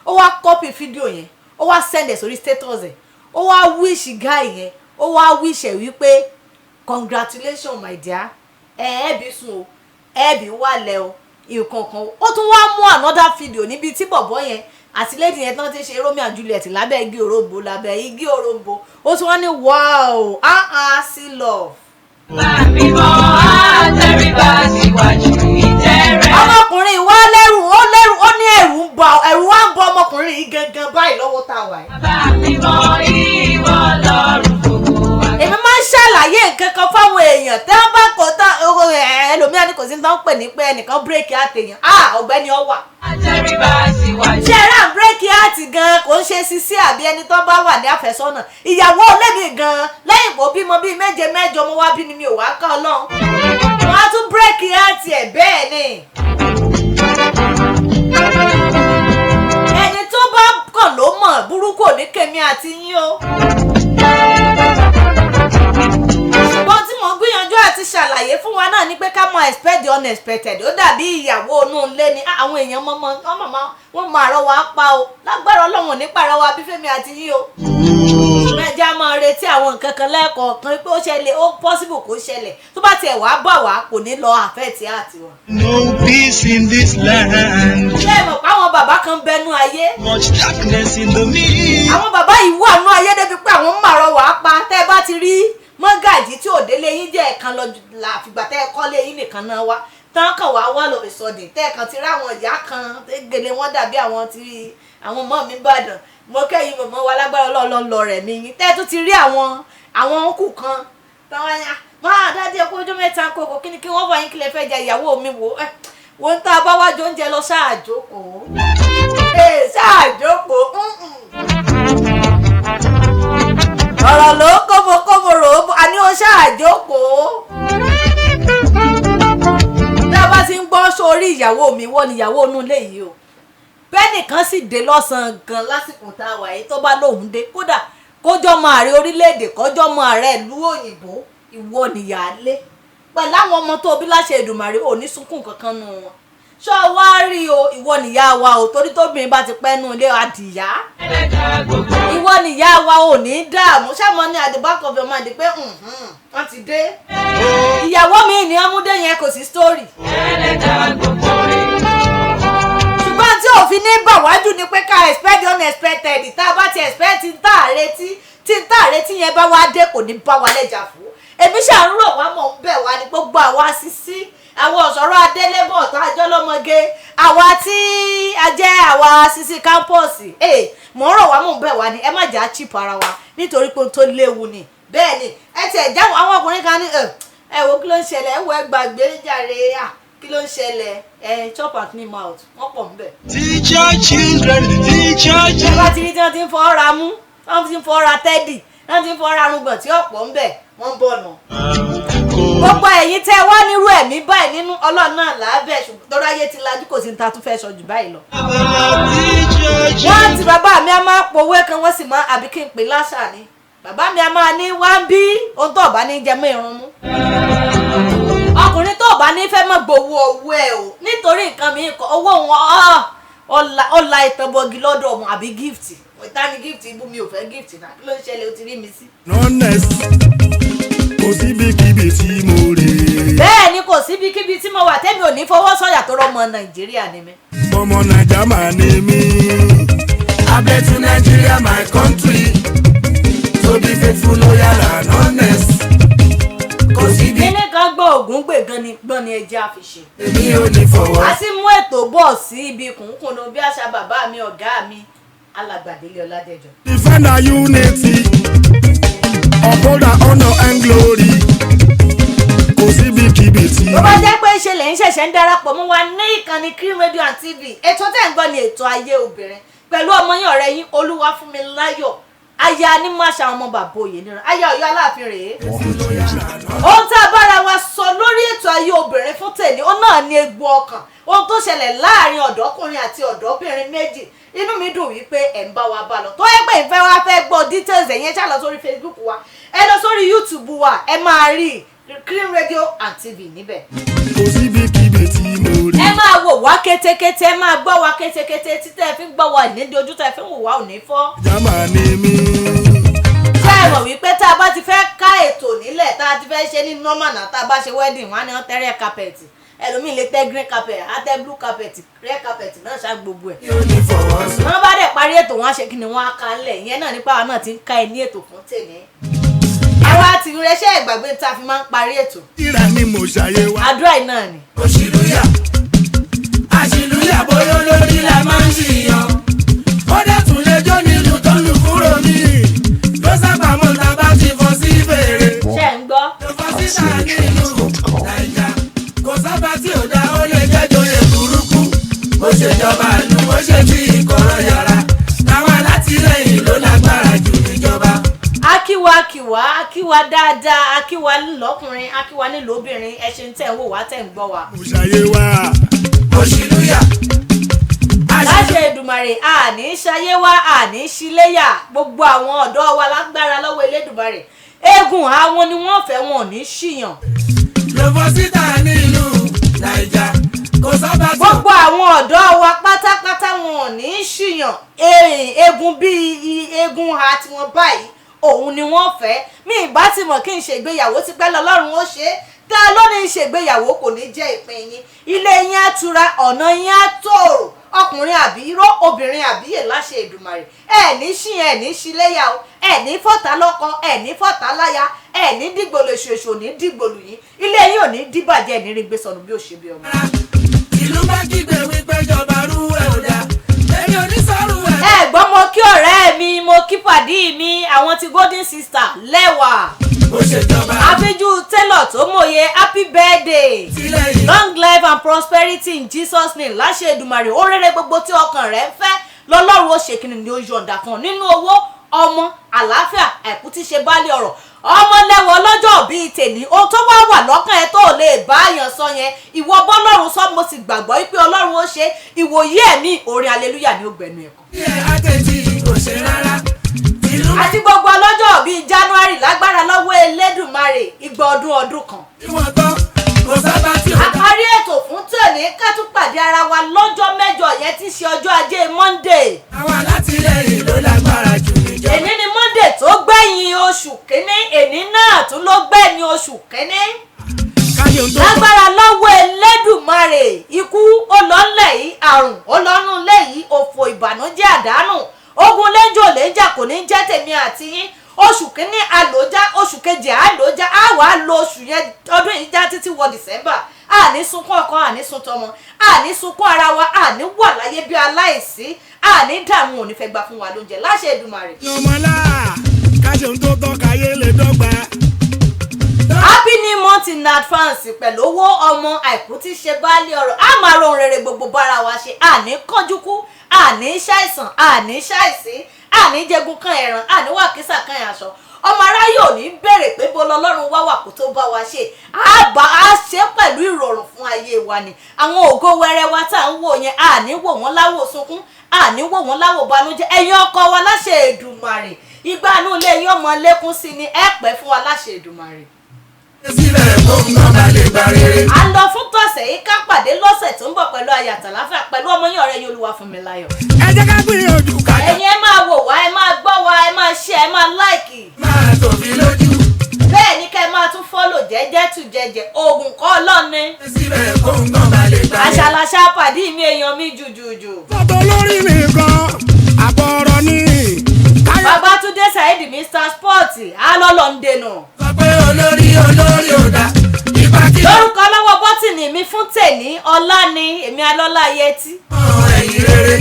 ó wá copy fídíò yẹn, ó wá send ẹ̀ sórí status ẹ̀, ó wá wish guy yẹn, ó wá wish ẹ̀ wípé, "Congratulations, my dear. Ẹ ẹ bí sùn o, ẹ bí wàlẹ̀ o." Nǹkan kan, ó tún wá mú another video níbi tí bọ̀bọ̀ yẹn àti lady yẹn tán ti ṣe Romeo and Juliet lábẹ́ igi òrombó, lábẹ́ igi òrombó. Ó tún wá ní, "Wow, ah ah, see love." Mímọ́ àtẹríba síwájú ìtẹ́ rẹ̀. Ọmọkùnrin wa lẹ́rù, ó lẹ́rù, ó ní ẹ̀rù ń bà, ẹ̀rù wa ń bọ ọmọkùnrin yìí gangan báyìí lọ́wọ́ tá a wà yìí. Bàbá mímọ́, ìwọ lọ́rùn gbogbo wa. Èmi máa ń ṣàlàyé nǹkan kan fáwọn èèyàn tí wọ́n bá kó tán. Ẹlòmíràn ní kò sí tán pè ní pé ẹnìkan break àtẹ̀yàn. Ah, ọ̀gbẹ́ni, ọ wà. Àtẹríba síwájú. Ṣé ẹ rà, break heart gan kò ń ṣe sisi àbí ẹni tó bá wà ní àfẹ́sọ́nà. Ìyàwó olómi gan, lẹ́yìn kó bímọ bíi méje mẹ́jọ, mo wá bí ni mi ò wá ká Ọlọ́run, wọ́n á tún break heart ẹ̀. Bẹ́ẹ̀ ni, ẹni tó bá kàn ló mọ̀. Burúkú ò ní kèmí àti yín o. Ṣùgbọ́n tí mò ń gbìyànjú àti ṣàlàyé fún wa náà ni pé ká mọ expect the unexpected. Ó dàbí ìyàwó inú ilé ni. Ah, àwọn èèyàn mọ́mọ́ wọ́n mọ̀mọ́ wọ́n máa rọ́ wa pa o. Lágbára Ọlọ́run, ní pàrọ̀ wa bí fẹ́mi àti yín o. Mẹ́jà máa retí àwọn nǹkan kan lẹ́ẹ̀kọ̀ọ̀kan pé ó ṣẹlẹ̀, ó possible kó ṣẹlẹ̀. Tó bá tiẹ̀ wá bà wá, kò ní lọ affect àti wa. No peace in this land. Ṣé ẹ mọ̀ pé àwọn bàbá kan bẹnu ayé? Much darkness in the midst. Àwọn bàbá yìí wà nú ayé débi pé àwọn ń màrọ̀ wàá pa. Tẹ́ ẹ bá ti rí mọ́gàjì tí ò délé yín jẹ́ ẹ̀kan lọ àfìgbà tẹ́ ẹ kọ́lé yín nìkan náà wá tán kàn wá wá lọ ìsọdì, tẹ́ ẹ kàn ti rí àwọn ìyá kan gèlè wọn dàbí àwọn ti àwọn ọmọ mi bàdàn mo kẹ́yìn mọ̀mọ́ wa, lágbára Ọlọ́ọ̀lọ́ lọ rẹ̀ mi yín. Tẹ́ ẹ tún ti rí àwọn uncle kan táwọn ẹni máa dáadé ẹkọ ọjọ́ mẹ́ta kókó, kí ni kí wọ́n fà yín, kí lè fẹ́ jẹ? Ìyàwó mi wò ẹ wò ń tá a bá wájú oúnjẹ lọ ṣáà jókòó, ṣáà jókòó. Ọ̀rọ̀ ló kóbokóbo rò ó, àní ó ṣáà jókòó. Tá a bá ti ń gbọ́ sórí ìyàwó mi, wọ́n ni ìyàwó inú ilé yìí o. Bẹ́ẹ̀nìkan sì dé lọ́sàn-án gan lásìkò tá a wà yìí, tó bá lóun dé, kódà kójọ́ mọ ààrẹ orílẹ̀-èdè, kọjọ́ mọ ààrẹ ìlú òyìnbó, ìwọ nìyáálé pẹ̀lú àwọn ọmọ tó bí. Láṣẹ Èdùmàrè, ò ní sunkún kankan nù wọn. Ṣọ́ wá rí o, ìwọ nìyá wa o, torí tóbìnrin bá ti pẹ́ nù ilé adìyá. Ìwọ nìyá wa, ò ní dààmú. Ṣáàmọ́ ní at the back of your mind pé wọ́n ti dé, ìyàwó mi ní ọmúdé yẹn, kò sí story. Ṣùgbọ́n tí òfin ní bà wájú ni pé ká expect the unexpected. Tá a bá ti expect tá a retí, tí tá a retí yẹn bá wá dé, kò ní bá wa lẹ́jà fún. Èmi ṣàrúrò wá, mọ̀ ń bẹ̀ wá ní gbogbo àwa sísí, àwọn ọ̀sọ̀rọ̀ adélébọ̀ tó àjọ lọ́mọge, àwa tí a jẹ́ àwa sisi campus, mọ̀ ń rọ̀ wá, mọ̀ ń bẹ̀ wá ní ẹ má jà cheat ara wa, nítorí pé ohun tó léwu ni. Bẹ́ẹ̀ ni, ẹ tiẹ̀ jáwọ́ àwọn ọkùnrin kan ní ẹ wo kí ló ń ṣẹlẹ̀, ẹ wo, ẹ gbàgbé jàre. À, kí ló ń ṣẹlẹ̀? Ẹ chop and clean mouth, wọ́n pọ̀ ń bẹ̀. Teach your children, teach your Ẹ bá children. ti rí tí wọ́n ti ń fọ́ ra mú, wọ́n ti ń fọ́ ra tẹ́dì, wọ́n ti ń fọ́ ra arúgbọ̀n tí ọ̀pọ̀ ń bẹ̀, wọ́n ń bọ̀ nù. Gbogbo ẹ̀yin tẹ́ wá nírú ẹ̀mí báyìí nínú, Ọlọ́run náà lábẹ́, ṣùgbọ́n tọ́rọ ayé ti lajú, kò sí ní ta tún fẹ́ sọ jù báyìí lọ. Teach your Wọ́n children. ti bàbá mi a máa pòwe kan, wọ́n sì máa àbí kí n pè láṣà ni. Bàbá mi a máa ní wá ń bí ohun tó ọ̀bá ní jẹ mọ́ irun mú. Ọkùnrin tó bá ní fẹ́ mọ́ gbowó owó ẹ̀ o, nítorí nǹkan mi kọ owó wọn, ọ̀la ìtànbọ̀gì lọ́dọ̀ wọn àbí gift ìta ni gift ibú, mi ò fẹ́ gift náà. Kí ló ń ṣẹlẹ̀? O ti rí mi sí. Honest, kò síbikíbi tí mo rè. Bẹ́ẹ̀ ni, kò síbikíbi tí mo wà tẹ́mi ò ní fọwọ́ sọ̀yà tó rọ́mọ Nàìjíríà ni mí. Ọmọ Naija máa ní mí. I pledge to Nigeria, my country, to be faithful, loyal and honest. Kò síbi Kíní kan gbọ́ ògùn gbè gan ni gbọ́n ni ẹjẹ́ àfiṣe. èmi ò ní fọwọ́. A sì mú ètò bọ̀ sí ibi kùnkùn bí àṣà bàbá mi, ọ̀gá mi, Alàgbà Délé Ọládẹjọ. Defend our unity, uphold our honour and glory. Kò síbikíbi tí. Bó bá jẹ́ pé ṣe lè ń ṣẹ̀ṣẹ̀ ń darapọ̀ mọ́ wa ní ìkànnì Cream Radio and TV, ètò tẹ̀ ń gbọ́ ni ètò Ayé Obìnrin pẹ̀lú ọmọ yín, ọ̀rẹ́ yín, Olúwafúnmiláyọ̀. Aya ní má ṣe àwọn ọmọ bàbá òye níran, aya Ọ̀yọ́ Aláàfin rèé. Ohun tá a bára wa sọ lórí ètò ayé obìnrin fún tèmi, ó náà ní egbò ọkàn, ohun tó ṣẹlẹ̀ láàrin ọ̀dọ́kùnrin àti ọ̀dọ́bìnrin méjì. Inú mi dùn wípé ẹ̀ ń bá wa bá lọ. Tó yẹ pé ìfẹ́ wa fẹ́ gbọ́ details, ẹ̀yẹn ṣá lọ sórí Facebook wa, ẹ lọ sórí YouTube wa, ẹ máa rí Cream Radio and TV níbẹ̀. Kò síbi kíbi tí mo rí. Ẹ máa wò wá kétékété, ẹ máa gbọ́ wá kétékété. Títẹ́ ẹ fi ń gbọ́ wá nídìí, ojú tẹ́ ẹ fi ń wò wá ò ní fọ́. Jámánì mi. Ṣé ẹ mọ̀ wípé tá a bá ti fẹ́ ká ètò nílẹ̀, tá a ti fẹ́ ṣe ní normal náà, tá a bá ṣe wedding, wọ́n á ní wọ́n tẹ́ red carpet, ẹlòmíì lè tẹ́ green carpet, á tẹ́ blue carpet, red carpet náà ṣá gbogbo ẹ̀. Wọ́n bá dẹ̀ parí ètò, wọn á ṣe kí ni, wọ́n á ká ńlẹ̀. Ìyẹn náà nípa àwọn náà ti ń ká ẹ ní ètò fún tèmi. Àwa ti rẹṣẹ́ ìgbàgbé tá a fi máa ń parí ètò. Ìrà ni mo ṣàyè wa. Àdúrà yìí náà ni. Òṣìlúyà, àṣìlúyà, bóyá olórí la máa ń ṣìyàn. Ó dẹ̀ tún lè jó nílùú tó lù kúrò mí. Ló sábà mọ̀ tá a bá ti fọ́ sí fèrè. Ṣé ń gbọ́? Ló fọ́ síta nílùú Nàìjà. Kò sábà tí ò dá, ó lè jẹ́ joyè burúkú. Bó ṣe jọba ìlú, bó ṣe tí ìkọ̀rọ̀ yàrá. Táwọn alátìlẹyìn ló lágbára jù níjọba. Akíwa, akíwa, akíwa dáadáa, akíwa lọ́kùnrin, akíwa nílòóbìnrin. Ẹ ṣe ń tẹ̀ ń wò wá, tẹ̀ ń gbọ́ wa. Mo ṣàyè wa. Òṣìlúyà. Láṣẹ Èdùmàrè, àní ṣayé wá, àní ṣíléyà. Gbogbo àwọn ọ̀dọ́ wa, lágbára lọ́wọ́ Elédùmarè, eégún àwọn ni wọ́n fẹ́, wọn ò ní ṣìyàn. Ló fọ́ síta nílùú Nàìjà. Kò sábà tí ò Gbogbo àwọn ọ̀dọ́ wa pátápátá, wọn ò ní ṣìyàn. Eégún bíi eégún ha tí wọ́n báyìí, òun ni wọ́n fẹ́. Mi ìbá ti mọ̀ kí n ṣègbéyàwó ti pẹ́ lọ́lọ́run, ó ṣe é tá a lónìí ṣègbéyàwó, kò ní jẹ́ ìpín yín. Ilé yín á tura, ọ̀nà yín á tòrò, ọkùnrin àbí irọ́, obìnrin àbíyè, láṣẹ Èdùmàrè. Ẹ ní ṣìyàn, ẹ ní ṣíléyà o, ẹ ní fọ̀tá lọ́kọ, ẹ ní fọ̀tá láya, ẹ ní dìgbòlù, èṣù ò ní dìgbòlù yín, ilé yín ò ní dìbàjẹ́, ẹ ní rí gbé sọnù bí ó ṣe bí ọmọ. Ìlú bá kígbe wípé jọba rú ẹ ò dá, èmi ò ní sọ̀rọ̀ ẹ. Ẹ gbọ́, mo kí ọ̀rẹ́ mi, mo kí pàdí mi, àwọn ti Golden Sister lẹ́wà. Bó ṣe jọba Àfíjú Taylor tó mòye, happy birthday, sílẹ̀ yìí. long life and prosperity in Jesus' name. Láṣẹ Èdùmàrè, ó rere gbogbo tí ọkàn rẹ̀ ń fẹ́ lọ́lọ́run ó ṣe kíni ni ó yọ̀ǹda fún ọ nínú owó, ọmọ, àlàáfíà, àìkú tí ṣe báálé ọ̀rọ̀. Ọmọ lẹ́wọ̀ ọlọ́jọ́ bíi tèmi, ohun tó wá wà lọ́kàn ẹ tó lè bá àyàn sọ yẹn, ìwọ bọ́lọ́run sọ. Mo sì gbàgbọ́ wípé Ọlọ́run ó ṣe. Ìwòye ẹ̀mí orin hallelujah ni ó gbẹnu ẹ̀kọ́. Bí ẹ àtẹ̀tí kò ṣe rárá. Ìlú bá Àti gbogbo ọlọ́jọ́ bíi January, lágbára lọ́wọ́ Elédùmarè, igba ọdún ọdún kan. Ìwọ̀n tán, kò sábà tí ò A dá. parí ètò fún tòní. Ká tún pàdé ara wa lọ́jọ́ 8 yẹn tí í ṣe ọjọ́ ajé Monday. Àwọn alátìlẹyìn ló lágbára jù níjọba. Èní ni Monday tó gbẹ̀yìn oṣù kínní, èní náà tún ló gbẹ̀yìn oṣù kínní. Káyọ̀ tó Lágbára lọ́wọ́ Elédùmarè, ikú ó lọ ńlẹ̀ yìí, àrùn ó lọ́nù lẹ̀ yìí, òfò, ìbànújẹ́, àdánù, ogun lẹ́jọ́ lẹ́jà kò ní jẹ́ tèmi àti yín. Oṣù kínní àlòjá, oṣù kejì àlòjá, á wàá lo oṣù yẹn, ọdún yìí já títí wọ December. Àní sunkún ọkọ, àní sun tọmọ, àní sunkún ara wa, àní wà láyé bí aláìsí, àní dààmú, ò ní fẹ́ gbà fún wa lóúnjẹ, láṣẹ Èdùmàrè. Ọmọlá káṣe tó tọ́ káyé lè dọ́gba. Happy new month in advance, pẹ̀lú owó, ọmọ, àìkú tí ṣe baálé ọ̀rọ̀. A máa rohun rere gbogbo bára wa ṣe. Àní kánjú kú, àní ṣàìsàn, àní ṣàìsí, àní jẹgun kan ẹ̀ràn, àní wàkísà kan aṣọ. Ọmọ aráyé ò ní béèrè pé bó lọ́lọ́run wá wà kó tó bá wa ṣe. Á bá a ṣe pẹ̀lú ìrọ̀rùn fún ayé wa ni. Àwọn ògo wẹrẹ wa tá à ń wò yẹn, àní wò wọ́n láwò sunkún, àní wò wọ́n láwò banújẹ́. Ẹ̀yin ọkọ wa, láṣẹ Èdùmàrè, ìgbà inú ilé yín ọmọ lékún sí ni. Ẹ pẹ́ fún wa, láṣẹ Èdùmàrè. Síbẹ̀ kó ń gbọ́n bá lè gba rere. A lọ fún tọ̀sẹ̀ yìí, ká pàdé lọ́sẹ̀ tó ń bọ̀ pẹ̀lú ayọ̀ àtàláfíà, pẹ̀lú ọmọ yín, ọ̀rẹ́ yín, Olúwafúnmiláyọ̀. Ẹ jẹ́ ká gbìyànjú ká jọ. Ẹ̀yin ẹ máa wò wá, ẹ máa gbọ́ wá, ẹ máa ṣe, ẹ máa like. Máa tòfin lójú. Bẹ́ẹ̀ ni ká ẹ máa tún follow jẹ́jẹ́ tù jẹ́jẹ́, oògùn kọ́ ọlọ́ni. Síbẹ̀ kó ń gbọ́n bá lè gba rere. Àṣàlàṣà pàdé mi, èèyàn mi jùjùjù. Fọ́tò lórí nìkan àbọ̀rọ̀ ni. Káyọ̀ Babátúndé Saheed, Mr Sport, alọ́lọ́ ń dènà. Sọ pé olórí olórí ò dá. Ipa kí Lórúkọ lọ́wọ́ bọ́tìnì mi fún tèní, ọlá ni èmi alọ́lá yẹtí. ẹ̀yìn rere.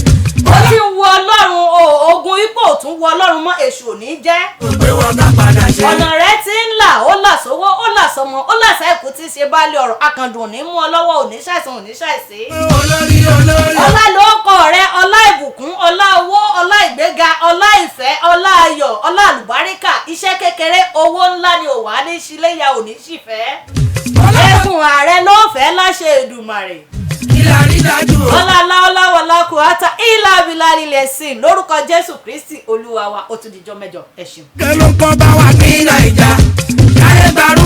Ó ti ń wo Ọlọ́run o, ogun ipò ò tún wo Ọlọ́run mọ́, èṣù ò ní jẹ́. Pé wọ́n ká padà ṣe. Ọ̀nà rẹ̀ ti ń là, ó là sówó, ó là sọmọ, ó là sáìkú tí í ṣe baálé ọ̀rọ̀. Akàndùn ò ní mú ọ lọ́wọ́, ò ní ṣàìsàn, ò ní ṣàìsí. Olórí olórí. Ọlá ló kọ rẹ, ọlá ìbùkún, ọlá owó, ọlá ìgbéga, ọlá ìfẹ́, ọlá ayọ̀, ọlá àlùbáríkà. Iṣẹ́ kékeré owó ńlá ni ò wá ní síléyà, ò ní sífẹ́. Ẹkùn ààrẹ ló fẹ́ láṣẹ Èdùmàrè. Kí la rí dájú o. Ọlá láọláwọlá kò áta ìlà abilà ilẹ̀ sìn lórúkọ Jésù Kristi Olúwa wa. Ó tún dijọ́ mẹ́jọ, ẹ ṣeun. Kẹ́ ló ń kọ́ bá wa ní Naija. Káyé gbarú.